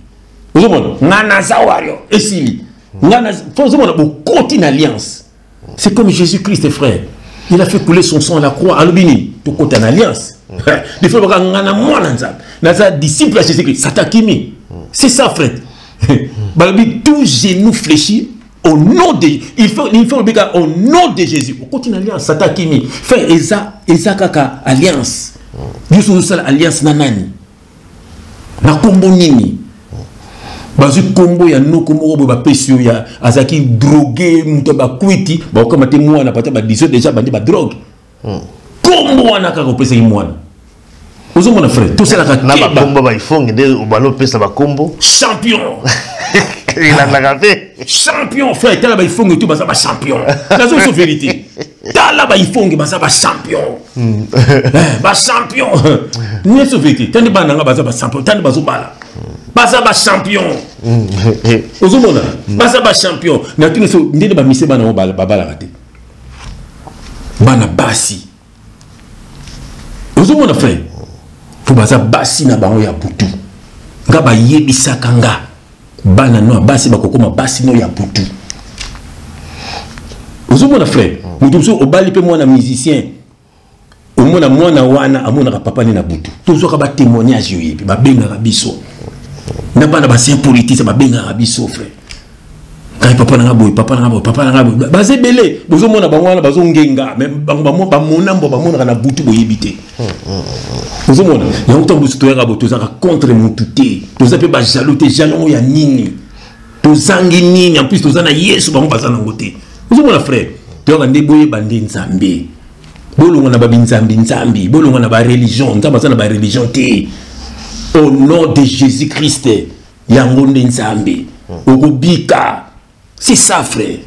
Ozomona? "Nga naza Warrior", esili. Nga na fo, ozomona, bokoti na alliance. C'est comme Jésus Christ, frère. Il a fait couler son sang à la croix. Alobi nini? Tokota na alliance. Des fois baka nga na mwana Nzambe. Naza disciple ya Jésus-Christ. Satan kimi. C'est ça, frère. Balobi tout genou fléchi au nom de, il faut bika au nom de Jésus. Okoti na alliance, Satan kimi. Frère, eza kaka alliance. Biso ozosala alliance na nani? Na kombo nini? Bazwi nkombo ya noko moko boye, bapesi yo ya azalaki drogué, moto bakwiti, bakokama te. Mwana pata ba 18 déjà bandi badrogue, nkombo wana kaka opesaki mwana. Ozomona, frère, tosalaka na bakombo baifonge nde obanda opesa bakombo. Champion. Elandaka mpe. Champion, frère. Tala baifonge tu baza bachampion, nazo biso vérité. Tala baifonge baza bachampion, bachampion nyonso, vérité. Tandi bana nanga baza bachampion, tandi bazobala, baza bachampion. Ozomona, baza bachampion. Natuni so ndenge bamise bana ngo babalaka te, bana basi. Ozomona, frère, mpo baza basi na bango ya butu. Nga bayebisaka nga bana no ya basi bakokoma basi no ya butu. Ozomona, frère, moto mosusu obali mpe mwana musicien, omona mwana wana amonaka papa ne na butu. Tozwaka batémoignage, oyebi, babengaka biso na bana basien politique, babengaka biso: "Frère, ngai papa nanga boye, papa nanga boye, papa nanga boye." Baza ebele, bozomona bango wana bazongenga, mais bango bamona mbo bamonaka na butu, boyebi te. Ozomona yango, ntango biso toyaka bo, tozalaka contre motu te, toza mpe bajaloux te. Jaloux ya nini? Tozangi nini? En plus toza na Yesu, bango baza nango te. Ozomona, frère, toyaka nde boyeba nde Nzambe, bolonga na babinzambi nzambi, bolonga na bareligion. Nzambe aza na bareligion te. Au nom de Jésus Christ, yango nde Nzambe, okobika. C'est ça, frère.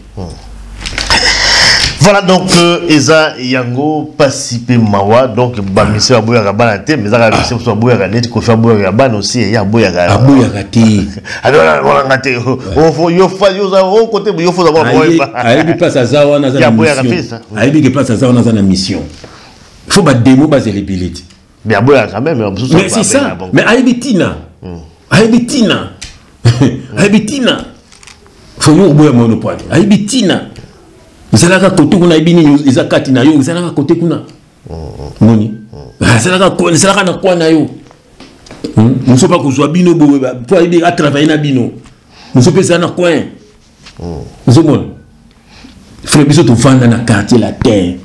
Voilà, donc eza yango pasi mpe mawa. Donc bamise baboyaka bana te, mais ezaka mise mosusu baboyaka, neti Kofi aboyaka bana aussi, ye aboyaka. Aboyaka te. Olanga te, yo oza kote, yo fo. Ayebi place aza wana, aza na mission. Ayebi ke place aza wana, aza na mission. Faut bademo bazela ebele te. Mais aboyaka quand même. Mais c'est ça, mais ayebi ntina, ayebi ntina, ayebi ntina. Faut yo oboya mono po ate ayebi ntina. Ezalaka kote kuna, ayebi nini eza kati na yo. Ezalaka kote kuna, moni ezalaka na kwa na yo. Moso mpa kozwa bino boye po ayebi atravaille na bino. Moso mpe ezala na coin. Ozomona, frère, biso tovanda na Quartier Latin,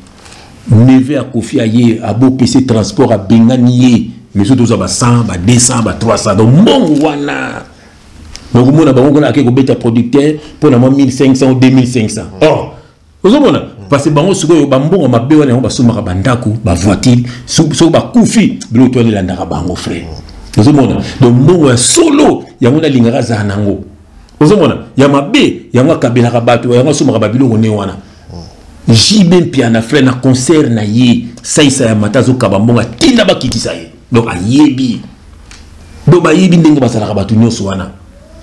neveu ya Kofi aye abopese transport, abengani ye. Mais so tozwa ba 100, ba 200, ba 300, donc mbongo wana nakomona bango kuna, ake kobeta producteur mpo na mwa 1500 ou 2500. Or ozomona, parce que bango sikoyo bambongo mabe wana, yango basomaka bandako, bavoiture. Soki bakufi, biloko to wana elandaka bango, frère. Ozomona, donc mbongo ya solo yango nalingaka azala nango. Ozomona, ya mabe yango akabelaka bato, yango asomaka babiloko ne wana. JB Mpiana, frère, na concert na ye, saisa ya mata azokaba mbongo, atinda bakitisa ye. Donc ayebi, donc bayebi ndenge bazalaka bato nyonso wana.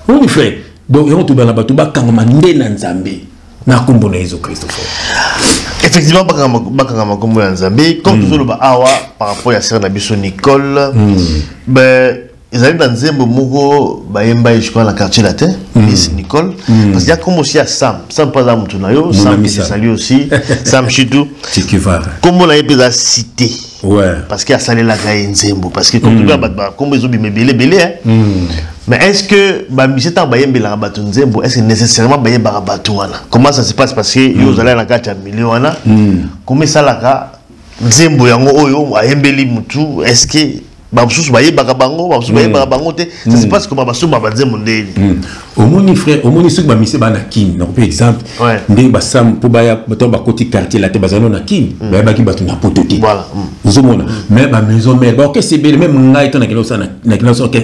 Omoni, frère, donc yango tobala bato bakangama nde na Nzambe na nkombo na Yesu Kristo, frère. Effectivement, bakangama nkombo ya Nzambe. Comme tozoloba awa par rapport ya sœur na biso Nicole, ben ezali na nzembo moko bayemba ye, je crois, na Quartier Latin, Miss Nicole, parce qu'il y a comme aussi ya Sam. Sam mpe aza motu na yo. Sam que je salue aussi, Sam Chitu. Kombo na ye mpe eza cité parce que asalelaka ye nzembo, parce que comme bato bakombo ezobima ebele ebele. Mais est ce que bamise, ntango bayembelaka bato nzembo, est ce que nécessairement bayembaka bato wana? Comment ça se passe? Parce que yo ozalaki na kati ya milieu wana. Comment esalaka nzembo yango oyo ayembeli mutu? Est ce que bamosusu bayebaka bango, bamosusu bayebaka bango te? Ça se passe comment? Basomba banzembo ndeni? Omoni, frère, omoni, soki bamise bana Kini, nakope exemple ndenge basam mpo baya to bakoti Quartier Latin, bazali na Kini, bayebaki bato na poto te. Ozomona, mais bamaison mère, baorchestre ebele, même ngai to nakende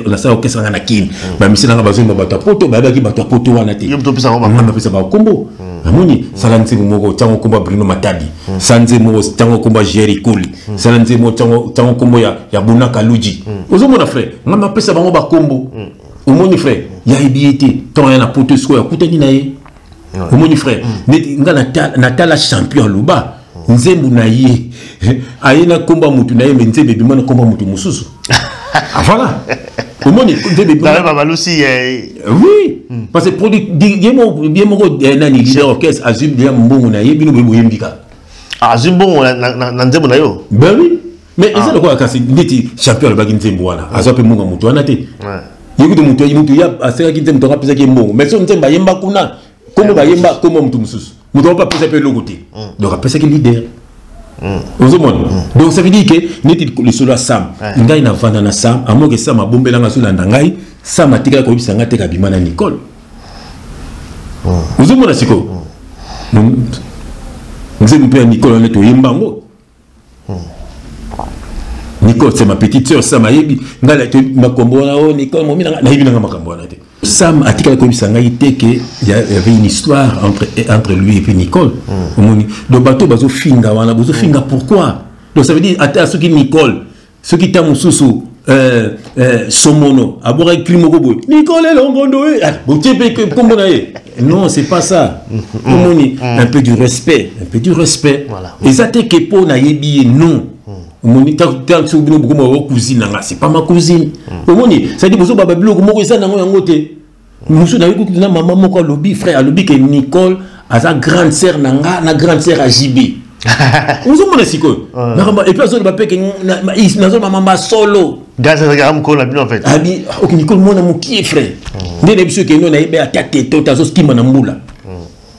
nasala orchestre nga na Kini, bamise nanga bazoyemba bato ya poto, bayebaki bato ya poto wana te. Nga bapesa bakombo. Amoni, sala nzembo moko, ntango nkombo ya Bruno Matadi, sala nzembo moko, ntango nkombo ya Jerry Koli, sala nzembo, ntango nkombo ya Bunaka Luji. Ozomona, frère, nga mapesa bango bakombo. Omoni, frère, yayebi ye te. Ntango ya na poto sikoyo akutani na ye. Omoni, frère, neti nga natala champion aloba nzembo na ye, aye na nkombo ya motu na ye, mais nzembo ebima na nkombo ya motu mosusu. Ah, voilà, omoni nzembo ebima balusi. Oui, parce que produit ye moko nani, leader orchestre azwi deya mbongo na ye, bino boye boyembi kaka. Azwi mbongo na nzembo na yo. Ben oui, mais eza lokola kasi neti champion alobaki nzembo wana, azwa mpe mbongo ya moto wana te. Ye kutu moto ya asekaki nzembo, tongo apesaki ye mbongo, mais so nzembo ayemba kuna, kombo bayemba kombo moto mosusu, moto moko apesa mpe eloko te, donc apesaki leader. Ozomona? Donc ça veut dire que neti lisolo ya Sam, ngai navanda na Sam, amoke Sam abombelanga, azolanda ngai. Sam atikala koyebisa ngai te kabima na Nicole. Ozomona sikoyo nzembo mpe ya Nicole wana toyemba yango. Nicole, c'est ma petite sœur. Sam ayebi ngai makambo wana o Nicole momi nanga, nayebi nanga makambo wana te. Sam atikala koyebisa ngai te ke y avait une histoire entre lui et puis Nicole. Omoni? Donc bato bazofinga wana, bozofinga pourquoi? Donc ça veut dire ata soki Nicole, soki ta mosusu Somono abwakaki cri moko boye, Nicole Elongondo e botie mpe nkombo na ye. Non, c'est pas ça. Omoni, un peu du respect, un peu du respect. Eza te ke mpo nayebi ye, non. Omoni, soki bino bokoma o cousine nanga, c'est pas ma cousine. Omoni, c'est à dire bozobaba biloko moko eza nango yango te. Mosusu nayoki kutu na mama moko alobi, frère, alobi ke Nicole aza grande sœur na nga na grande sœur ya JB. Ozomona sikoyo makambo? Et puis azoloba mpe ke nazoloba mamba solo. Gaz azalaka mokolo na bino en fait. Abi ok, Nicole mwana mokie, frère, nde nayebi soki eno nayebi ata te, to azokima na mbula.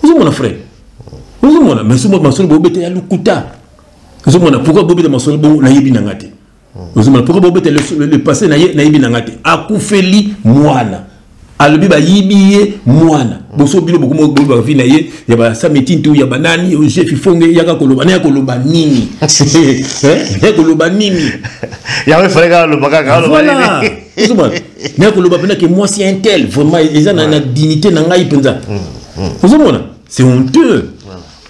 Ozomona, frère? Ozomona? Mais somo masolo bobeta ya lokuta. Ozomona pourquoi bobeta masolo bongo? Nayebi nanga te. Ozomona pourquoi bobeta le passé na ye? Nayebi nanga te. Akufeli mwana, alobi bayibi ye mwana. Boso bino bokoma boloba vie na ye ya basametintu ya banani, Jeff Fonge yaka koloba, naya koloba nini? Ya koloba nini? Yango efale kaka aloba kaka aloba. Voilà. Nini? Ozomona, naya koloba mpena ke mwasi un tel vraiment eza na dignité na ngai mpenza. Ozomona, c'est honteux.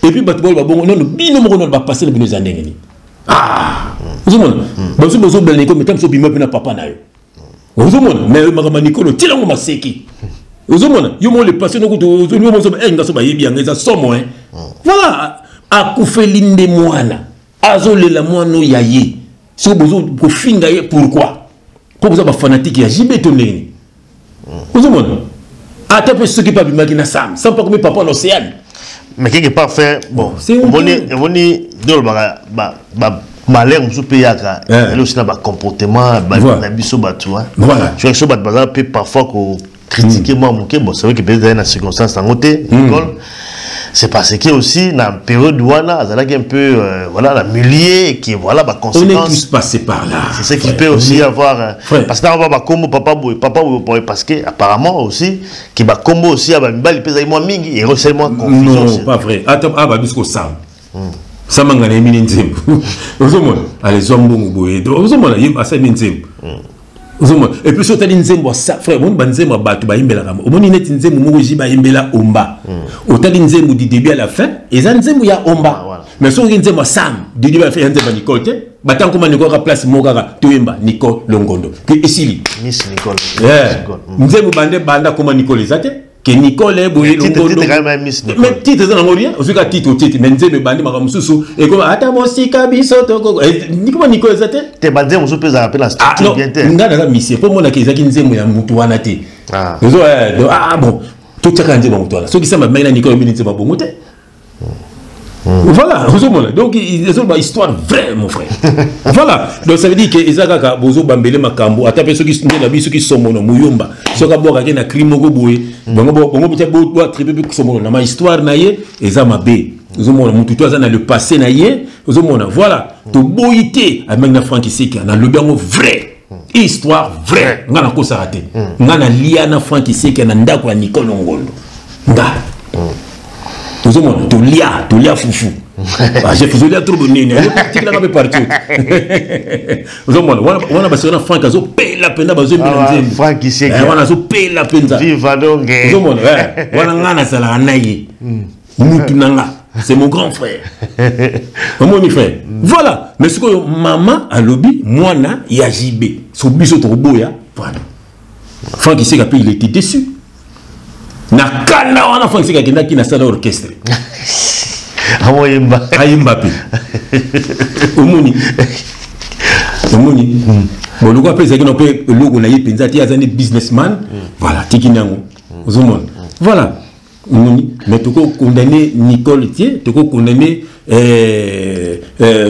Et puis bato baloba bongo nono, bino moko nono bapasse na bino eza ndenge nini? Ah, ozomona, baso bozobela Nicole, mais ntango obima mpe na papa na yo. Ozomona? Mais makambo ya Nicole otilango maseki. Ozomona, yo moko le passé nokutu nga so bayebi yango, eza somo hein. Voilà, akufeli nde mwana, azolela mwana oyo ya ye. Soki bozo kofinga ye pourquoi? Mpo boza bafanatike ya JB to ndenge nini? Ozomona, ata mpe soki mpe abimaki na Sam, Sam mpe akomi papa na Océane. Mais quelque part fait bon. C'est honteux. Omoni nde olobaka malheur mosusu mpe eyaka, ezali aussi na bacomportement na biso bato. Voilà. So bato baza mpe parfois ko critiquer mwa moke. Bon, c'est vrai que peut-être na circonstance yango te, Nicole, c'est parce que aussi na période wana azalaki un peu voilà, na milieu qui voilà ba On est conséquences. tous passés par là. C'est ce qui Frère. peut aussi avoir Frère. parce que va bakombo papa boye, papa boye boye, parce que apparemment aussi qui bakombo aussi ya bamibali mpe ezali mwa mingi et ezali mwa confusion Non, aussi. pas vrai. Attends, ah, bah, bisko Sam. Sam nga na yemini nzembo. Ozomona, allez, zwa mbongo boye. Donc, ozomona, ye asali nzembo. Ozomona? Et puis so otali nzembo ya frère, omoni banzembo ya bato bayembelaka, omoni neti nzembo moko ji bayembela Omba, otali nzembo du début à la fin, eza nzembo ya Omba. Ah, voilà. Mais soki nzembo ya Sam du début à la fin, eza nzembo ya Nicole te. Batango koma Nicole kaka place moko, kaka toyemba Nicole Longondo ke esili. Miss Nicole. Yeah. Miss Nicole. Nzembo bande banda koma Nicole eza te ke Nicole boye. Mais titre- Longondo. Titre quand même Miss Nicole. Mais titre eza nango rien. Ozwi kaka titre, otie, mais nzembo ebandi makambo mosusu ekoma ata mosika biso tokoko. Nikoma Nicole eza te. Te, banzembo mosusu mpe ezalaka mpe na Ah, structure non, bien te. nga naza misie mpo monaka ezalaki nzembo ya mutu wana te. Ah. Ozo, donc, ah bon, totiaka nzembo ya mutu wana. Soki Samba abimaki na Nicole, oyebini nzembo ya bongo te. Voilà, ozomona? Donc ezoloba histoire vraie, mon frère. Voilà, donc ça veut dire que eza kaka bozobambele makambo. Ata mpe soki nde na biso, soki Somono Muyomba, soki abwakaki na cri moko boye, bango bango botia boattribuer mpe Somono na ma histoire na ye, eza mabe. Ozomona, motu to aza na le passé na ye. Ozomona? Voilà, toboyi te abimaki na Frank Iseka, nalobi yango vrai, histoire vraie, nga nakosaka te. Nga nalia na Frank Iseka na ndako ya Nicole Ngondo. Nga ozomona, tolia fufu. Ah, Jeff, ozolia trop bonene, tikelanga mpe parti. Ozomona wana baseka na Frank, azopela mpenza, bazoyembela Ah, nzembo. Frank Iseka. Eh, wana azopela mpenza. Viva donc. Ozomona, wana nga nazalaka na ye, mutu na nga, c'est mon grand frère. Omoni, frère? Voilà. Mais sikoyo mama alobi mwana ya JB, so biso tokoboya. Voilà, Frank Iseka mpe il était déçu na kanda wana. Frank Iseka akendaki na salle orchestre. Amoyemba. Ayemba mpe. Omoni, bon, lokola mpe ezalaki na mpe eloko na ye mpenza te, aza nde businessman. Voilà, tikini yango. Ozomona? Voilà. Omoni, mais tokokondamne Nicole te, tokokondamne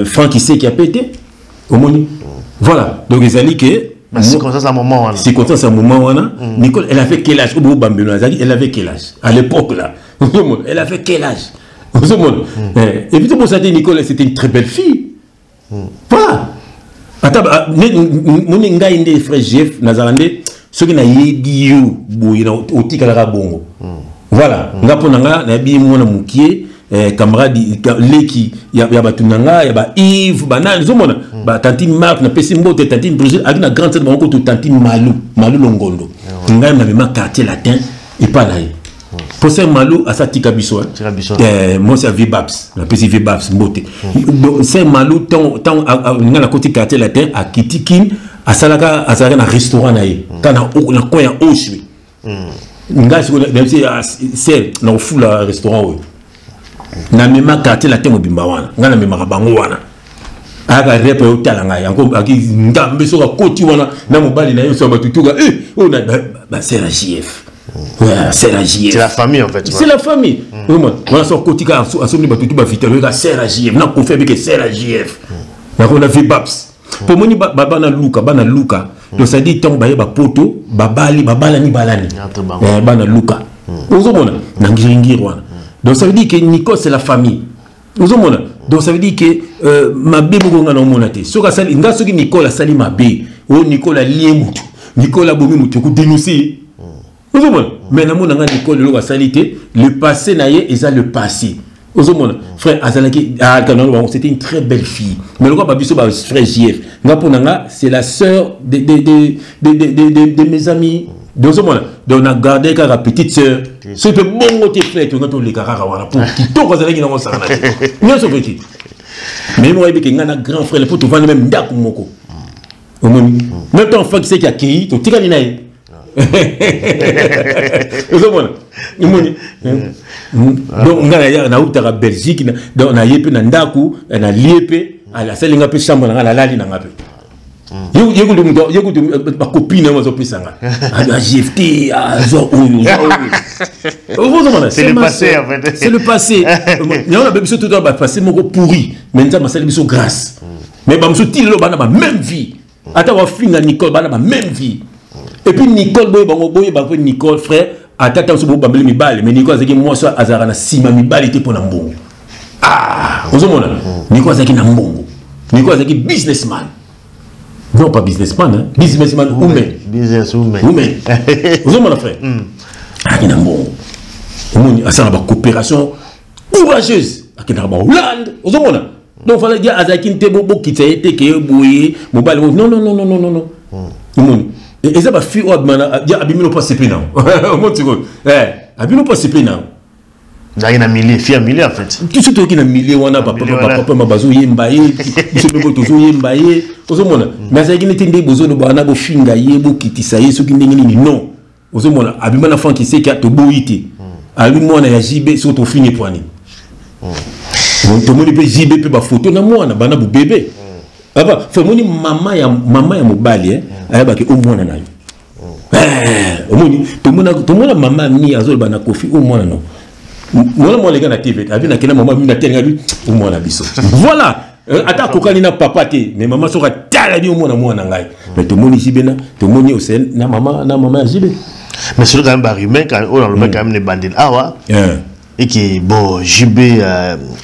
Frank Iseki ape te. Omoni, voilà. Donc ezali ke circonstance à moment wana, circonstance à moment wana. Nicole, elle avait quel âge? Obo bambelo azali, elle avait quel âge à l'époque là? Elle avait quel âge? Ozomona, et puis tobosana te, Nicole, c'était une très belle fille. Voilà. Ata moni ngai nde frère Jeff nazala nde, soki nayebi yo boye, otikalaka bongo. Voilà. Nga mpo na nga nayebi mwana mokie, camarade leki ya bato na nga, ya ba Yves, banani. Ozomona, batantine Mark, napesi mbote, tantine Brigitte aki na grande sœur bango kutu, tantine Malu, Malu Longondo. Ngai namema Quartier Latin epa na ye, po sœur Malu asa tika biso, mwasi ya Vibabs, napesi Vibabs mbote. Donc sœur Malu, ntango ngai nakoti Quartier Latin, akiti Kine, asalaka, azalaka na restaurant na ye ka na coin ya Oshwe. Ngai sikoyo nayebisi sœur na kofula restaurant oyo, namema Quartier Latin mobimba wana. Ngai namemaka bango wana, ayaka rep otala ngai yango aki ngambe. Soki akoti wana na mobali na ye, so bato tuka oyo basœur ya JF, sœur ya JF. C'est la famille en fait. C'est la famille. Wana so akoti kaka, asombi bato tu bavitalo, oyeka sœur ya JF na Kofi abike sœur ya JF nakona Vibabs. Po moni bana Luka, bana Luka, donc c'est à dire ntango baye bapoto, babali, babalani, balani bana Luka. Ozomona na Ngiringiri wana. Donc ça veut dire que Nicole, c'est la famille. Ozomona, donc ça veut dire que mabe moko nga na omona te. Soki asali nga, soki Nicole asali mabe oyo, Nicole alie mutu, Nicole abomi mutu, ekodénonce ye. Ozomona, mais namona nga Nicole eloko asali te. Le passé na ye eza le passé. Ozomona, frère, azalaki, c'était une très belle fille. Mais lokola babiso ba frère JF, nga mpo na nga c'est la sœur de mes amis. Ozomona, donc na garde kaka petite sœur. Soki mpe bongo te, frère, tonga toleka kaka wana po kitoko azalaki nango, osakana te nyonso petit. Mais mo oyebi ke nga na grand frère po tovandi même ndako moko. Omoni, même temps Frank Seki akei, totikali na ye. Ozomona, omoni, donc nga nautaka Belgique, donc naye mpe na ndako, nalie mpe, asali nga mpe chambre na nga, nalali na nga mpe. Ye kutu bacopine yango azopesa nga agft, azwa oyo, zwa oyo. C'est le passé en fait. C'est le passé. Yango na biso tout bapassé moko pourri, mais Nzambe asali biso grâce. Mais bamosusu ti lelo bana ba même vie. Ata bafinga Nicole, bana ba même vie. Et puis Nicole, boye bango, boyeba mpe Nicole, frère, ata ta mosusu bobambeli mibale, mais Nicole azalaki mwasi azalaka na nsima mibali te mpo na mbongo. Ah, ozomona, Nicole azalaki na mbongo. Nicole azalaki businessman, non pas businessman, hein? Businessman, woman. Business woman. Woman. Ozomona, frère, azalaki na mbongo. Omoni, asala bacoopération courageuse, akendaka baHollande. Ozomona, donc fallait dire azalaki te, bokitisa ye te ke boye mobali. Non, non, non, non, non, non. Omoni, eza bafille oyo abimi no mpo asepe nango. Omoni sikoyo, abimi no mpo asepe nango. Azalaki na milieu, fille ya milieu en fait. Biso toyoki na milieu wana, bapapa ma bazoyemba ye, biso mpe tozoyemba ye. Ozomona, mais azalaki neti nde bozoloba wana, bofinga ye, bokitisa ye soki ndenge nini. Non, ozomona, abima na Frank Iseka, toboyi te. Abi mwana ya JB, soki tofingi pwani, tomoni mpe JB mpe bafoto na mwana bana bobebe. Aba fe omoni mama ya mobali ayebaki o mwana na yo. Omoni, tomona mama mi azoloba na Kofi o mwana no, mwana mwana aleka na TV, abi nakenda mama mi natelenga, abi o mwana biso. Voilà, ata akokani na papa te, mais mama soki atalani omwana mwana ngai. Mais tomoni JB na tomoni ose na mama ya JB. Mais surtout quand même barumeur oyo alobaki quand même ebandeli awa et que bon, JB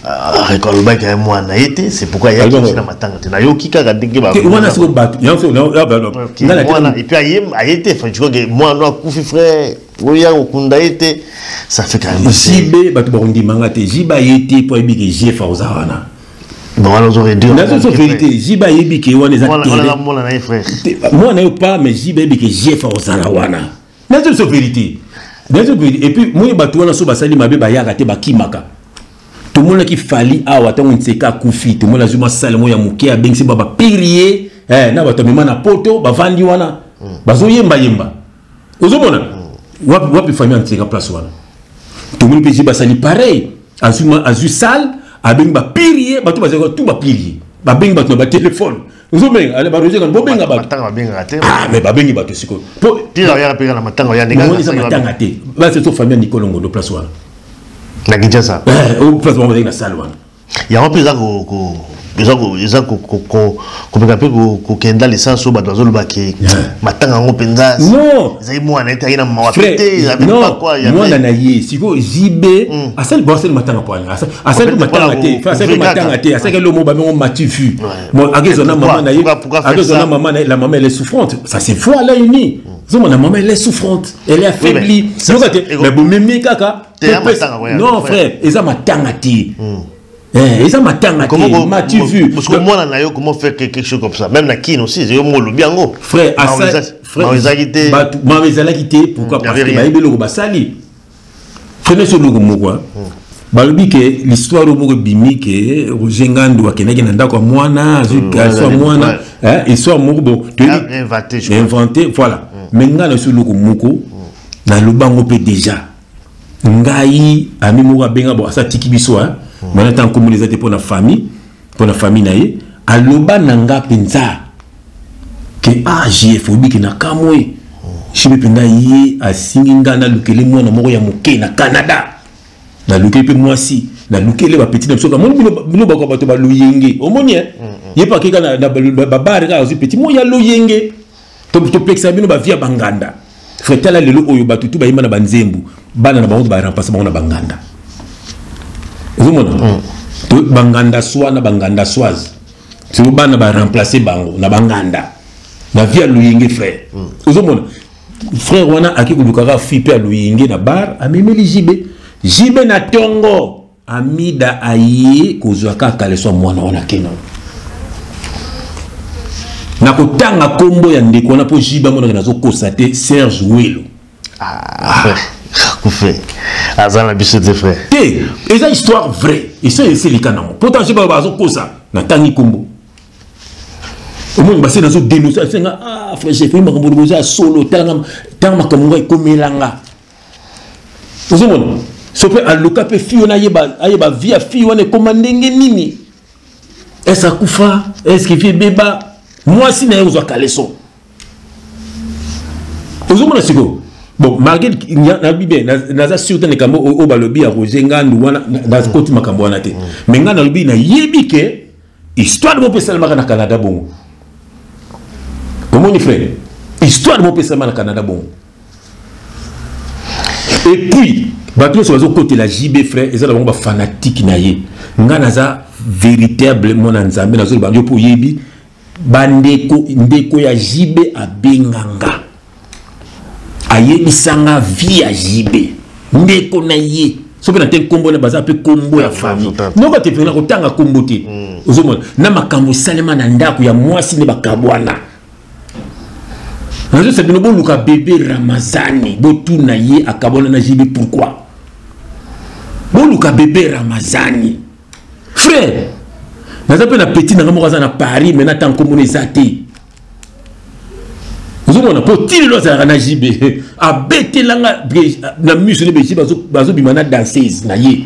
alobaki ye mwana ye te, c'est pourquoi ayaki aussi na matanga te. Nayoki kaka ndenge wana siko bato mwana, et puis aye te. Je crois que mwana akufi, frère, oya kokunda ye te, ça fait quand même JB, bato bakondimanga te. JB aye te po ayebi ke Jeff oza wana. Bon, wana ozo réduire. Nazo vérité, JB ayebi ke wana eza mwana na ye, frère. Mwana yo pas, mais JB ayebi ke Jeff ozala wana. Nazo so vérité, nazo vérité. Et puis moi, bato wana so basali mabe, bayaka te, bakimaka. Tomonaki Fally awa, ntango Nseka akufi, tomoni azwi masale moko ya moke, abengisi ba bapirie na bato amema na Poto, bavandi wana, bazoyembayemba. Ozomona wapi, wapi famille ya Nseka place wana? Tomoni mpe basali pareil, azwi salle, abengi bapirie, bato bazalaka tu bapirie, babengi bato na batelefone. Ozobenga ale baroger, bobenga bato. Ah, mais babengi bato sikoyo. Eza matanga te, basi to famille ya Nicole Ngondo place wana. Na Kinshasa. Eh, place bango bazalaki na salle wana. Yango mpe eza komeka mpe kokenda licence oyo bato bazoloba ke matanga yango mpenza ezali mwana ete aye na mawa te. Mwana na ye sikoyo JB asali bon, asali matanga po wana asali mpe matanga te, asali mpe matanga te, asalaki eloko moko babengo matu vu. Bon, akezwa na mama na ye, akezwa na mama na ye. La maman, elle est souffrante, ça c'est fou. À uni ozomona maman, elle est souffrante, elle est affaiblie, yoka te, mais bomemi kaka. Non frère, eza matanga te. Eza matanga te, m'as-tu vu? Parce que mwana na yo, comment faire quelque chose comme ça? Même na Kine aussi, yo moko olobi yango. Frère, frère, ezalaki te. Mawa ezalaki te. Pourquoi? Parce que bayebi eloko basali. Frère, nyonso eloko moko balobi ke l'histoire oyo moko ebimi ke Roger Ngandu akendaki na ndako ya mwana, azwi mwana, histoire moko bon inventé, voilà. Mais ngai na so eloko moko naloba yango mpe déjà. Ngai ami moko abenga, bon, asa atiki biso mana ntango nkombo eza te, mpo na famille na ye, aloba na nga mpenza ke ah, JF, obiki na kamwe JB mpenza, ye asingi nga nalukeli mwana moko ya moke na Canada, nalukeli mpe mwasi, nalukeli bapetits na biso. Amoni bino bako bato baloyenge, omoni ye mpe akeka na babare kaka, azwi petit mo ya loyenge. Topekisa bino bavie ya banganda. Frère, tala lelo oyo bato tu bayemba na banzembu, bana na bango baremplace bango na banganda. Ozomona banganda swa na banganda swaz siko, bana baremplace bango na banganda na vie ya loyenge. Frère, ozomona frère wana aki kolukaka fille mpe ya loyenge na bar, amemeli JB. JB na ntongo amida aye kozwa kaka caleçon mwana wana kena. Na kotanga nkombo ya ndeko wana mpo JB amonaka nazokosa te, Serge Welo. Ah, kufe aza na biso te, frère. Te, eza histoire vrai, esa eselika nango. Pourtant JB bazokosa, natangi nkombo, omoni base nazodénonce, asenga: "Ah frère chef, makambo lobo eza ya solo." Talanga, tanga makambo ngai ekomelanga. Ozomona so mpe aluka mpe fille wana, ayeba vie ya fille wana ekoma ndenge nini, est-ce akufa, est-ce vie ebeba, mwasi na ye kozwa caleçon. Ozomona sikoyo, bon, malgré nabi bien, naza sûr te likambo oyo balobi ya Roger Ngandu wana, nakoti makambo wana te. Mais ngai nalobi, nayebi ke histoire moko esalemaka na Canada bongo. Omoni frère, histoire moko esalema na Canada bongo. Et puis bato nyonso bazokotela JB, frère, eza na bango bafanatike na ye. Ngai naza véritable mwana Nzambe, nazoloba yo mpo oyebi bandeko. Ndeko ya JB abenganga, ayebisanga vie ya JB. Ndeko na ye, soki na te nkombo na baza mpe nkombo ya famille noko te, mpena kotanga nkombo te. Ozomona na makambo esalema na ndako ya mwasi nde bakabwana. Nazosa bino, boluka bebe Ramazani, botuna ye akabwana na JB pourquoi. Boluka bebe Ramazani. Frère, naza mpe na petit nanga moko aza na Paris maintenant, ata nkombo eza te. Ozomona mpo ti lelo azalaka na JB, abetelanga na miso nde JB bazobima na danseuse na ye,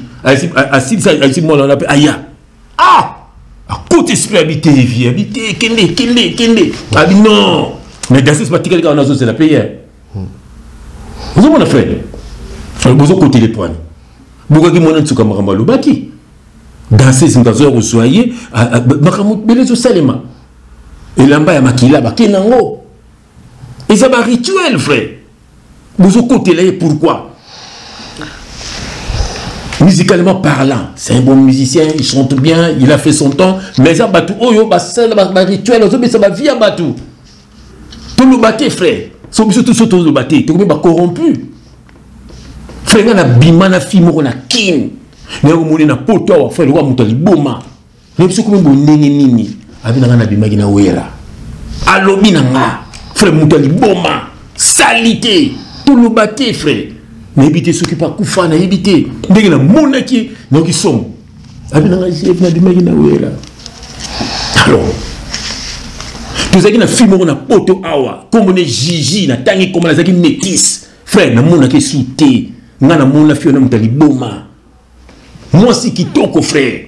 asilisa asi mwana wana mpe aya. Ah, akoti esprit, abi te, vie abi te, kende, kende, kende, abi non. Mais danseuse batikali kaka, nazozela mpe ye. Ozomona frère, bozokotela epwani bokaki mwana nsuka, makambo alobaki, danseuse moto azoya kozwa ye, makambo bele ezosalema, elamba ya makila bakende yango, eza barituel. Frère, bozokotela ye pourquoi? Musicalement parlant, c'est un bon musicien, il chante bien, il a fait son temps, mais eza bato oyo basala barituel, ozobesa bavie ya bato. Toloba te, frère, so biso toso toloba te, tokomi bacorrompu. Frère, nga na bima na fille moko na Kine, nayokomoni na Poto awa, frère, lokola moto ya liboma na biso komi boye. Ndenge nini? Abi na nga nabimaki na Wera. Alobi na nga, frère, moto ya liboma sali te. Toloba te, frère, nayebi te soki mpe akufa, nayebi te. Ndenge namonaki, nayoki somo. Abi na nga jef, nabimaki na Wera. Alors tozalaki na fille moko na Poto awa, kombo ne Gigi, natangi kombo, nazalaki métis. Frère, namonaki esu te. Nga namona fille wana, moto ya liboma, mwasi kitoko. Frère,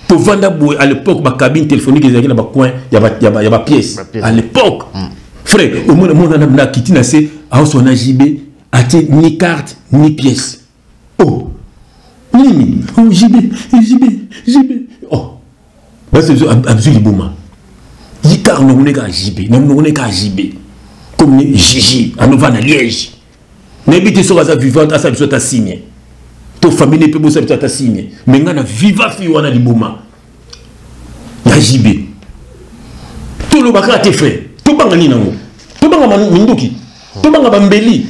tovanda boye, à l'époque bacabine téléphonique ezalaki na bacoin ya bapièce à l'époque. Frère, omona mona na kiti na se, aoswa na JB, atie ni carte ni pièce. Oh, Nini? Oh, JB, JB, JB. Oh. Basi abzwi liboma. Ye kaka monoko ne kaka JB, na monoko ne kaka JB. Comme ni Gigi, anova na Liège. Nayebi te soki aza vivante asala biso ata signe. To famille ne mpe bosala biso ata signe. Mais ngai na viva fille wana liboma. Ya JB. Toloba kaka te frère. Tobanga nini nango? Tobanga minduki. Tobanga bambeli.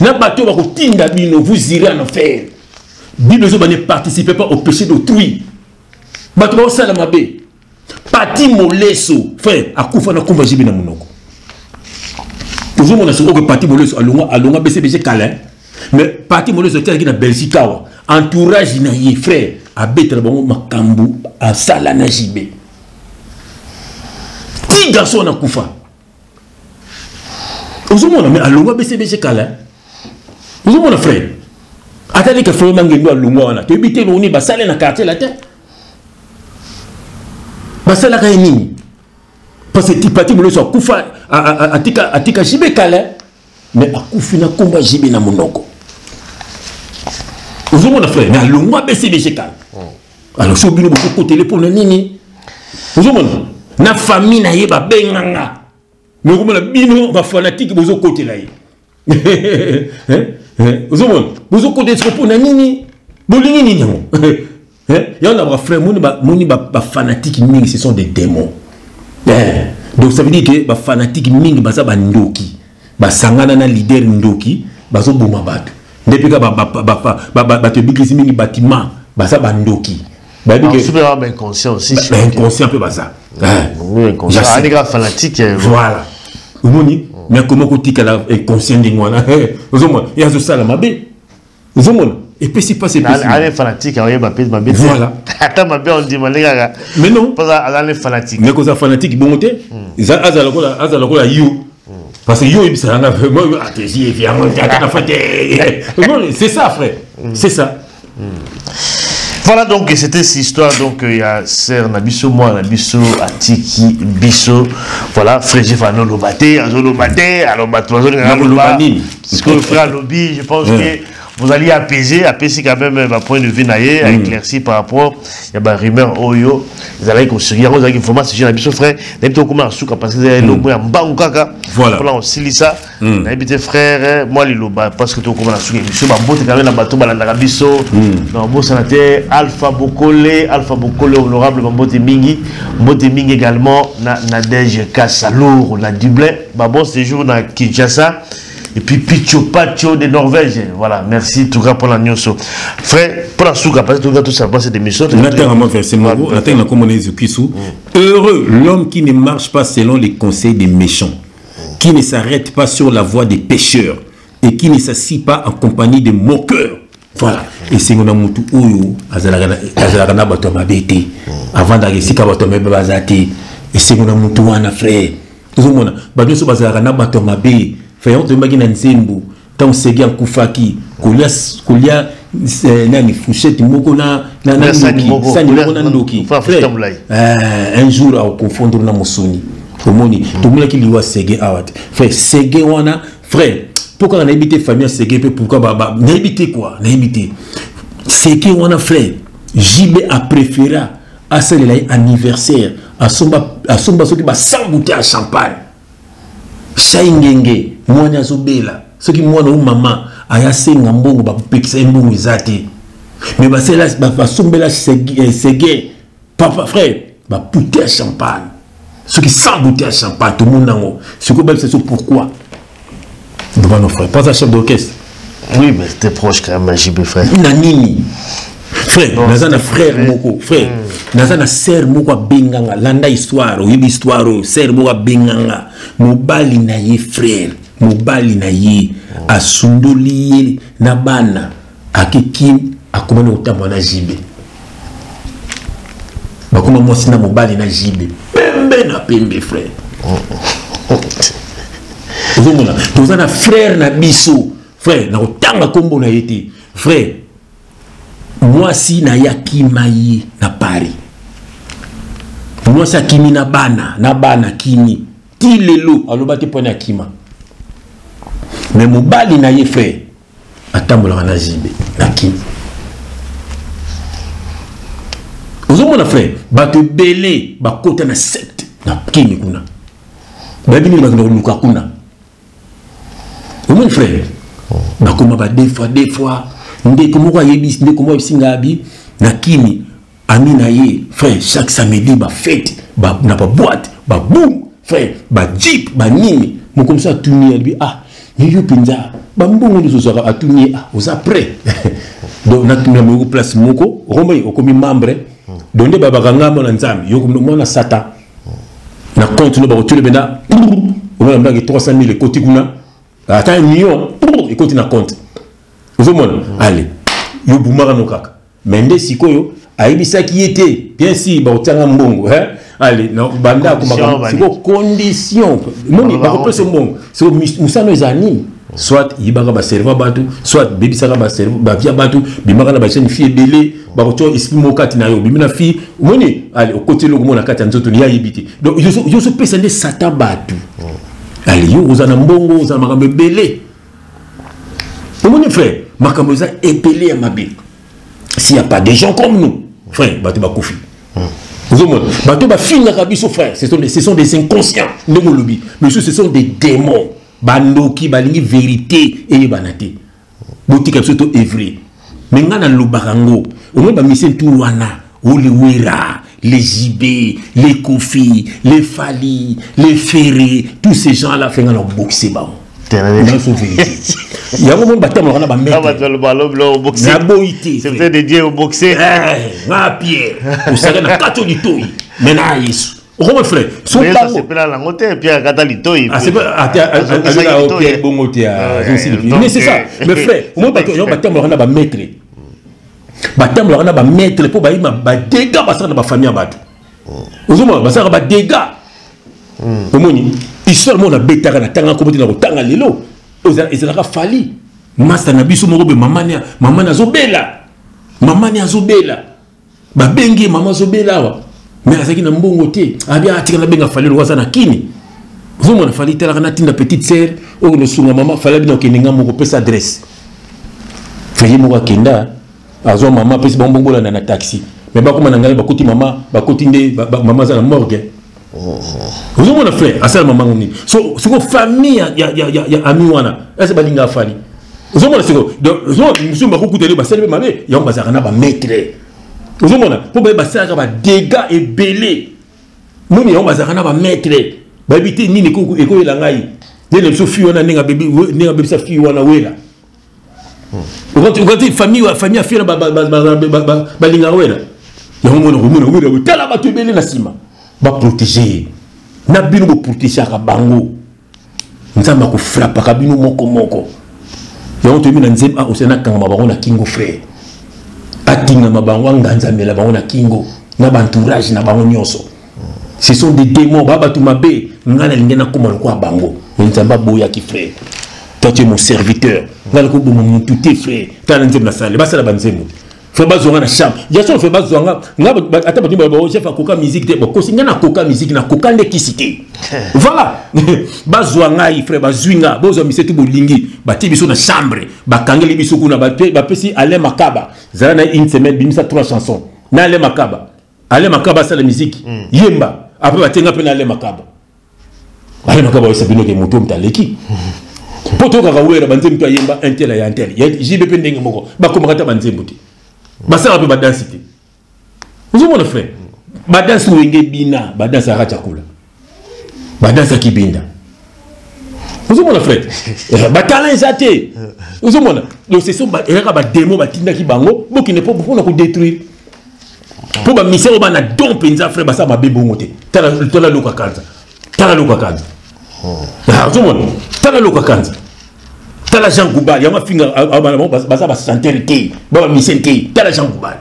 Na bato bakotinda bino, vous irez en enfer. Bible ezoba ne participez pas au péché d'autrui. Bato baosala mabe. Pati Moleso, frère, akufa na kumba JB na monoko. Ozomona sikoyo que Pati Moleso alongwa alongwa BCBG kala. Mais Pati Moleso atiaki na Belgique awa. Entourage na ye frère abetela bango makambo asala na JB. Ti garçon wana akufa. Ozomona mais alongwa BCBG kala. Ozomona frère. Atali ke frère Mangendo alongwa wana. Toyebi te loni basale na quartier la te. Basalaka ye nini? Parce que Pati Moleso akufa atika atika JB kala mais akufi na komba JB na monoko. Ozomona frère mais alongwa BCBG kala. Alors so bino bokokotele mpona nini? Ozomona na famille na ye babenganga. Mais okomona bino ba fanatique bozokotela ye. Ozomona bozokotela siko mpona nini? Bolingi nini yango? Yango na ba frère moni ba moni ba fanatique mingi, ce sont des démons. Donc ça veut dire que ba fanatique mingi baza ba ndoki. Basangana na leader ndoki bazoboma bato. Nde mpe bato ebikisi mingi bâtiment baza ba ndoki. Bayebi que super ba inconscient aussi. Ba inconscient mpe baza. Inconscient. Anika fanatique. Voilà. Omoni mais comment kotikala inconscient ndenge wana? Ozomona ye azosala mabe. Ozomona epesi mpasi epesi. Ale fanatique aoyeba mpe mabe. Voilà. Ata mabe ondima nde kaka. Mais non. Mpo aza fanatique. Mais koza fanatique bongo te. Azala lokola azala lokola yo. Parce que yo oyebisaka nga vraiment atesi eviango ata na fate. C'est ça frère. C'est ça. Voilà donc c'était cette histoire donc il y a sœur Nabiso moi Nabiso Atiki Biso voilà frère Jeff Lobate Azolo Bate alors bato Bazolo ce que le frère Lobby je pense que vous allez apaiser apaiser quand même ma point de vue naie à éclaircir par rapport il y a ba rumeur oyo vous allez construire vous allez vraiment sujet Nabiso frère n'importe comment souka parce que le mot mbangu kaka voilà on silisa nayebi frère moi liloba parce que tokoma na suki biso bambote quand même na bato balandaka biso na bosana te Alpha Bokole Alpha Bokole honorable bambote mingi mbote mingi également na Nadège Kassalour na Dublin ba bon séjour na Kinshasa et puis Picho Pacho de Norvège voilà merci tout cas pour la nyonso frère pour la souka parce que tout tout ça cette émission heureux l'homme qui ne marche pas selon les conseils des méchants, qui ne s'arrête pas sur la voie des pécheurs et qui ne s'assit pas en compagnie des moqueurs. Voilà. Et c'est un mutu oyo azalaka na bato mabe te. Avant d'aller sika bato mabe baza te. Et c'est un mutu wana frère. Ozomona bato nyonso bazalaka na bato mabe. Frère toyembaki na nzembo ntango segi akufaki kolia kolia nani fourchette moko na na na ndoki sani moko na ndoki frère un jour akoconfondre na mosuni omoni tomonaki liwa sege awa te frère sege wana frère mpo kaka nayebi te famille ya sege mpe pourquoi nayebi te quoi nayebi te sege wana frère JB a préféré asalela ye anniversaire asomba asomba soki ba 100 bouteilles ya champagne shai ngenge mwana azobela soki mwana ou mama aya senga mbongo bakopekisa ye mbongo eza te mais basela basombela sege papa frère bapute ya champagne soki 100 bouteilles ya champagne tomoni yango sikoyo babisa so pourquoi devant nos frères pas un chef d'orchestre. Oui mais c'était proche quand même JB frère. Na nini frère naza na frère moko frère naza na sœur moko abenganga landa histoire oyebi histoire oyo sœur moko abenganga mobali na ye frère mobali na ye asundoli ye na bana akeki akomani kotambola na JB bakoma mwasi na mobali na JB pembe na pembe frère ozomona toza na frère na biso frère nakotanga nkombo na ye te frère mwasi na ye akima ye na Paris mwasi akimi na bana akimi ti lelo aloba te mpona akima mais mobali na ye frère atambolaka na JB na kini. Ozomona frère, bato ebele bakota na secte na kini kuna, bayebi nini bakenda koluka kuna. Omoni frère, bakoma ba deux fois deux fois. Ndeko moko ayebi, ndeko moko ayebisi ngai abi na kini, ami na ye frère, chaque samedi bafete ba, na baboite, baboum frère, bajeep, banini. Moko mosusu atuni, alobi: "Ah, mais yo mpenza bambongo nyonso ozwaka?" Atuni ye: "Ah, oza prêt?" Donc natumela moko place moko okomoi, okomi membre. Donc nde babaka ngai mwana Nzambe, yo mwana Satan. Na compte no bakotiole mpenza, omona mbaki 300 000 ekoti kuna, ata 1 million ekoti na compte. Ozomona, ale yo bumaka no kaka. Mais nde sikoyo ayebisaki ye te, bien sûr bakotianga mbongo, ale banda akomaka sikoyo condition moni bakopesa mbongo. Sikoyo mosano eza nini? Soit yibaka bacerveau bato, soit bebisaka bavia bato, bimaka na bajeune fille ebele, bakotia esprit moko kati na yo, bimi na fille, omoni, ale okoti eloko moko na kati ya nzoto, ya yebi te. Donc yo ozopesa nde Satan bato. Ale yo oza na mbongo, oza na makambo ebele. Omoni frère, makambo eza ebele ya mabe. S'il y a pas des gens comme nous, frère, bato bakufi. Ozomona bato bafingaka biso frère, ce sont des inconscients. Ndenge olobi, mais ce sont des démons, bandoki, balingi vérité eyebana te. Botika biso to œuvre. Mais ngai nalobaka yango, omoni bamusiciens tu wana, ole Wera, les JB, les Kofi, les Fally, les Ferré, tous ces gens là fenga na boxe bango. Naso vérité yango, moni batambolaka na bamaître, naboyi te. Nga Pierre osaka na kati litoi, mais na Yesu, okoma frère. Sopela nango te, Pierre akata litoi. Pierre bongo te, mais c'est ça. Mais frère, omoni bato yango batambolaka na bamaître, batambolaka na bamaître mpo bayima badégâts basalaka na bafamille ya bato. Ozomona basalaka badégâts. Omoni histoire moko nabetaka, natanga kombo te, na kotanga lelo, ezalaka Fally, master na biso moko be, mama ni azobela, mama ni azobela, babengi ye, mama azobela awa, mais azalaki na mbongo te. Abi atika, nabenga Fally loko aza na kini. Ozomona Fally talaka, natinda petite sœur oyo nosunga mama. Fally abina okende, nga moko opesa adresse. Frère moko akenda, azwa mama, apesi bango mbongo, bolanda na taxi. Mais bakóma na ngai, bakoti mama, bakoti nde mama aza na morgue. Ozomona frère, asala mama ngo nini? So siko famille ya ami wana ese balinga Fally. Ozomona siko mosusu bakokutani, basali mpe mabe. Yango bazalaka na bamaître, ozomona, mpo baye basalaka badégâts ebele. Moni yango bazalaka na bamaître, bayebi te nini ekoyela ngai. Ndenge biso fille wana, ndenge abebisa fille wana wela, okati famille ya fille balingaka wela yango. Mona komona wela, tala bato ebele na nsima baprotéger ye. Na bino boprotégeaka bango, Nzambe akofrappaka bino moko moko. Yango toyebi na nzembe osali, nakangama bango na kingo frère, atingama bango, anganzamela bango na kingo na baentourage na bango nyonso. Ce sont des démons, baa bato mabe. Ngai nalingi nakóma lokola bango, Nzambe aboyaki. Frère, toi tu es mon serviteur, ngai nakoboma motu te. Frère, tala nzembo nasala, basala banzembo frère, bazwanga na chambre ya solo. Frère, bazwanga nga ata bato ba chef akoka musique te, bokosi. Nga nakoka musique, nakoka nde kisi te. Voilà, bazwa ngai frère, bazwi nga, bozwa misetu bolingi, batie biso na chambre, bakangeli biso kuna, bapesi Alain Makaba: "Zala na une semaine, bimisa trois chansons." Na Alain Makaba, Alain Makaba asala musique, yemba. Après batie nga mpe na Alain Makaba. Alain Makaba oyesa bino ke moto moto aleki, mpo tokaka Wera banzembo to ayemba un tel aya un tel, JB mpe ndenge moko, bakomaka ata banzembo te, basalaka mpe badanse te. Ozomona frère, badanse Wenge bina, badanse aka chakula, badanse akibinda. Ozomona frère, batalent eza te. Ozomona, donc ce sont elaka badémons batindaki bango bokende mpona kodétruire, mpo bamusiciens oyo bana don mpenza frère, basala mabe bongo te. Tala Loka Kanza, tala Loka Kanza, ozomona, tala Loka Kanza, tala Jean Goubal. Yango afinga baza bachanteur te, ba bamusiciens te. Tala Jean Goubal,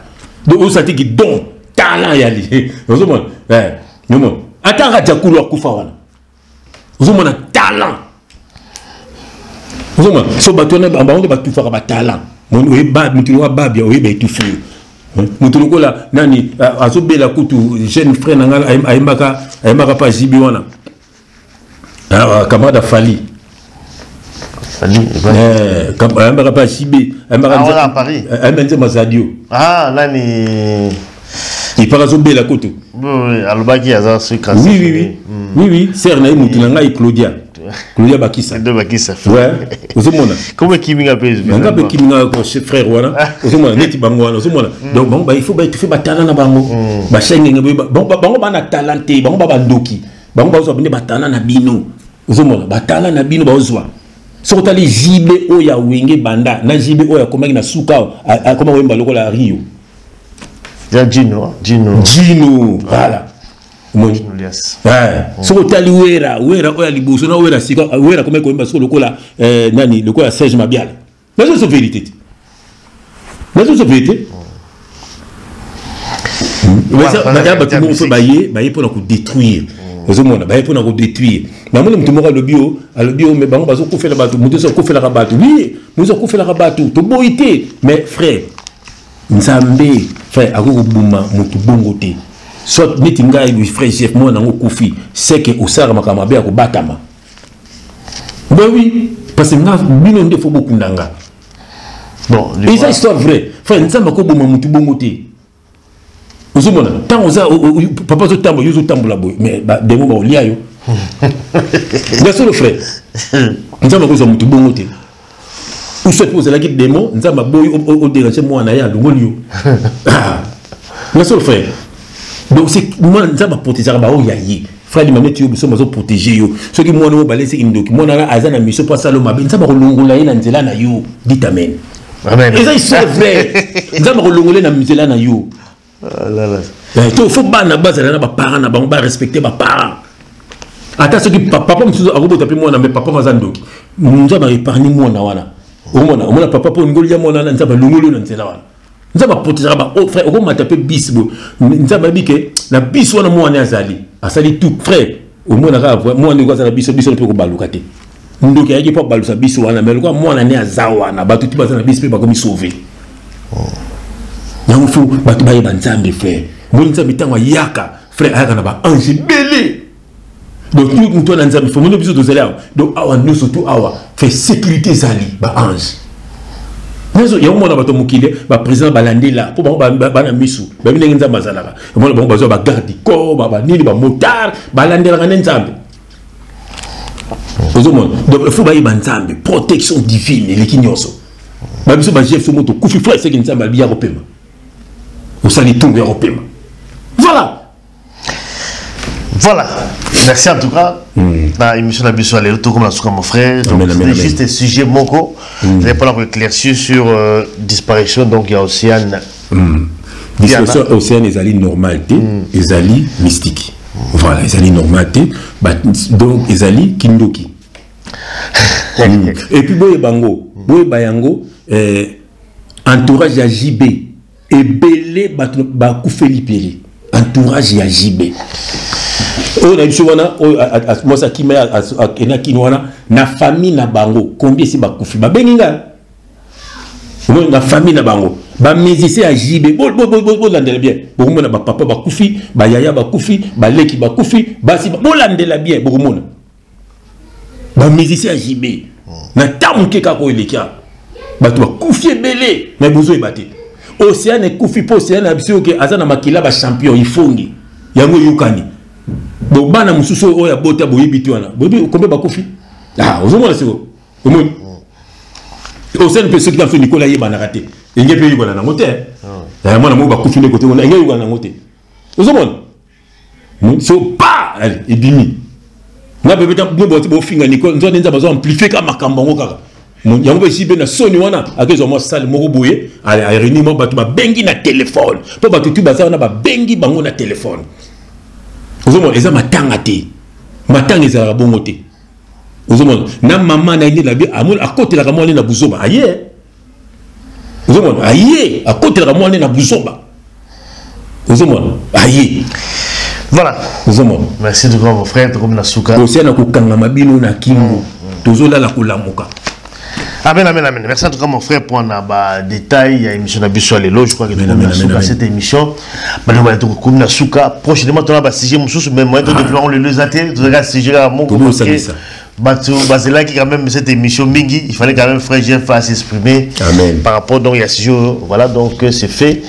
donc osatiki don, talent yali. Ozomona, omona ata Rajakulu akufa wana, ozomona talent. Ozomona, so bato wana bango nde batufaka batalent. Motu lokola Babia, oyeba etufi yo. Motu lokola nani azobela kutu, jeune frère na ngai ayembaka, ayembaka pa JB wana, camarade Fally, ayembaka pa JB, ayembaka nzembo Zadio. Ah, nani? Epaka azobela kutu. Alobaki aza sur cancer. Oui, oui, oui. Oui, oui, sœur na ye mutu na ngai Claudia. Claudia Bakisa. De Bakisa. Ouais. Ozomona. Comment kiminga pe? Nga pe kiminga ko frère wana. Ozomona neti bango wana ozomona. Donc bango ba il faut ba étouffer ba talent na bango. Ba shenge bango bango bana talent te, bango ba bandoki. Bango bazwa bine ba talent na bino. Ozomona ba talent na bino bazwa. Soki otali JB oyo ya Wenge banda na JB oyo akomaki na suka akoma koyemba lokola Rio. Ya Gino, Gino. Gino, voilà. Omoni? Soki otali Wera, Wera oyo ya liboso na Wera sika, Wera akomaki koyemba sikoyo lokola nani, lokola Serge Mabiala. Nazo so vérité te. Nazo so vérité. Baza bato moko mpe baye baye mpona kodétruire. Ozomona baye mpona kodétruire. Namoni moto moko alobi yo, alobi yo, mais bango bazokufela bato, moto nyonso akufelaka bato. Oui, moto nyonso akufelaka bato, toboyi te. Mais frère, Nzambe frère akoki koboma motu bongo te. Soit neti ngai frère Jeff mwana nango okufi, c'est que osalaka makambo mabe ya kobatama. Ben oui, parce que nga bino nde faut bokunda nga. Bon, eza histoire vraie. Frère Nzambe akoboma motu bongo te. Ozomona ntango oza papa ozotambola, yo ozotambola boye, mais bademo baolia yo. Nga solo frère, Nzambe akozwa motu bongo te. Ou soit ozalaki démon, Nzambe aboyi odérange mwana ye alongoli yo. Nga solo frère. Donc c'est moi Nzambe aprotégeaka baoyo ya ye. Frère Lima neti yo biso bazo protéger yo. Soki mwana oyo balesi kindoki, mwana wana aza na mission po asala mabe, Nzambe akolongola ye na nzela na yo. Dites amen. Amen. Eza histoire vraie. Nzambe akolongola ye na nzela na yo. To faut bana bazala na ba parents na bango, ba respecter ba parents. Ata soki papa mosusu akobota mpe mwana, mais papa aza ndoki, Nzambe aépargne mwana wana. Omona, omona papa mpo ngoli ya mwana wana, Nzambe alongoli yo na nzela wana. Nzambe aprotégeaka ba oh, frère, okomata mpe bis boye, Nzambe ayebi ke na bis wana mwana azali, asali tout frère. Omona kaka mwana ndeko aza na biso, biso mpe kobaluka te. Ndoki ayaki mpo abalusa biso wana, mais lokola mwana ne aza wana, bato ti baza na biso mpe bakomi sauve. Yango fo bato bayeba Nzambe frère. Moni Nzambe ntango ayaka frère, ayaka na ba ange ebele. Donc tout moto wana Nzambe fo moni biso tozali awa. Donc awa nyonso tu awa fait sécurité ezali ba ange. Nyonso yango mona bato mokili ba président balandela mpo bango bana misu bayebi ndenge Nzambe azalaka. Omona bango bazwa ba garde du corps, ba nini, ba motard, balandelaka nde Nzambe. Ozomona? Donc il faut bayeba Nzambe, protection divine eleki nyonso. Ba biso ba GF moto kufi frère seki Nzambe abi ya kopema. Osali tour ya kopema. Voilà. Voilà. Merci en tout cas. Na émission na biso aller tout comme la souka mon frère. Donc c'était juste un sujet moko. Vous avez pas éclairci sur disparition, donc il y a Océane. Disparition Océane ezali normal te, ezali mystique. Voilà, ezali normal te. Ba, donc ezali kindoki. Et puis boye bango, boye bayango entourage ya JB ebele bato bakufeli peli. Entourage ya JB. Oyo na biso wana, oyo mwasi akima ye, akenda kini wana, na famille na bango, combien esi bakufi? Babengi nga. Oyo na famille na bango, ba musicien ya JB, bolandela bien. Bokomona ba papa bakufi, ba yaya bakufi, ba leki bakufi, basi bolandela bien, bokomona. Ba musicien ya JB, na ntango moke kaka oyo eleki awa, bato bakufi ebele, mais bozoyeba te. Océane ekufi mpo Océane na biso oke aza na makila ba champion ifongi. Yango eyokani. Bo bana mosusu oyo abota boyebi te wana. Boyebi combien bakufi? Ah, ozomona siko. Omoni? Océane mpe soki na Nicolas ayebanaka te. Enge mpe eyebana nango te. Mwana moko bakufi nde kote wana, enge eyebana nango te. Ozomona? So pa, allez, ebimi. Nga bebe ta bino boti bofinga Nicole, nzwa nde bazo amplifier ka makambo yango kaka. Yango mpe JB na soni wana, akezwa mwa salle moko boye, allez, a réunir mwa bato babengi na téléphone. Po bato tu baza wana babengi bango na téléphone. Ozomona eza matanga te. Matanga ezalaka bongo te. Ozomona na mama na ye nde na bi amona akotelaka mwana na buzoba. Aye. Ozomona aye akotelaka mwana na buzoba. Ozomona aye. Voilà. Ozomona. Merci de mon frère, tokomi na suka. Osia na kokangama bino na kingo. Tozolala kolamuka. Amen, amen, amen. Merci en tout cas mon frère pour un détail. Il y a une émission d'Abisso à l'élo. Je crois que tout le monde a souka cette émission. Maintenant, on va tout le monde souka. Prochainement, on va sujet mosusu, mais moi, tout le monde le athées, tout le monde sujet à mon Tout le monde ça. Bato, Bazela qui quand même cette émission mingi, il fallait quand même frère Jeff fasse s'exprimer. Amen. Par rapport donc il y a sujet, voilà donc c'est fait.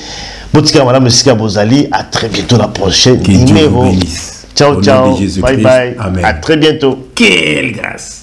Botika malamu esika bozali. À très bientôt, la prochaine Que Dieu vous numéro. bénisse. Ciao, Au nom ciao. de Jésus-Christ. Bye bye. Amen. À très bientôt. Quelle grâce.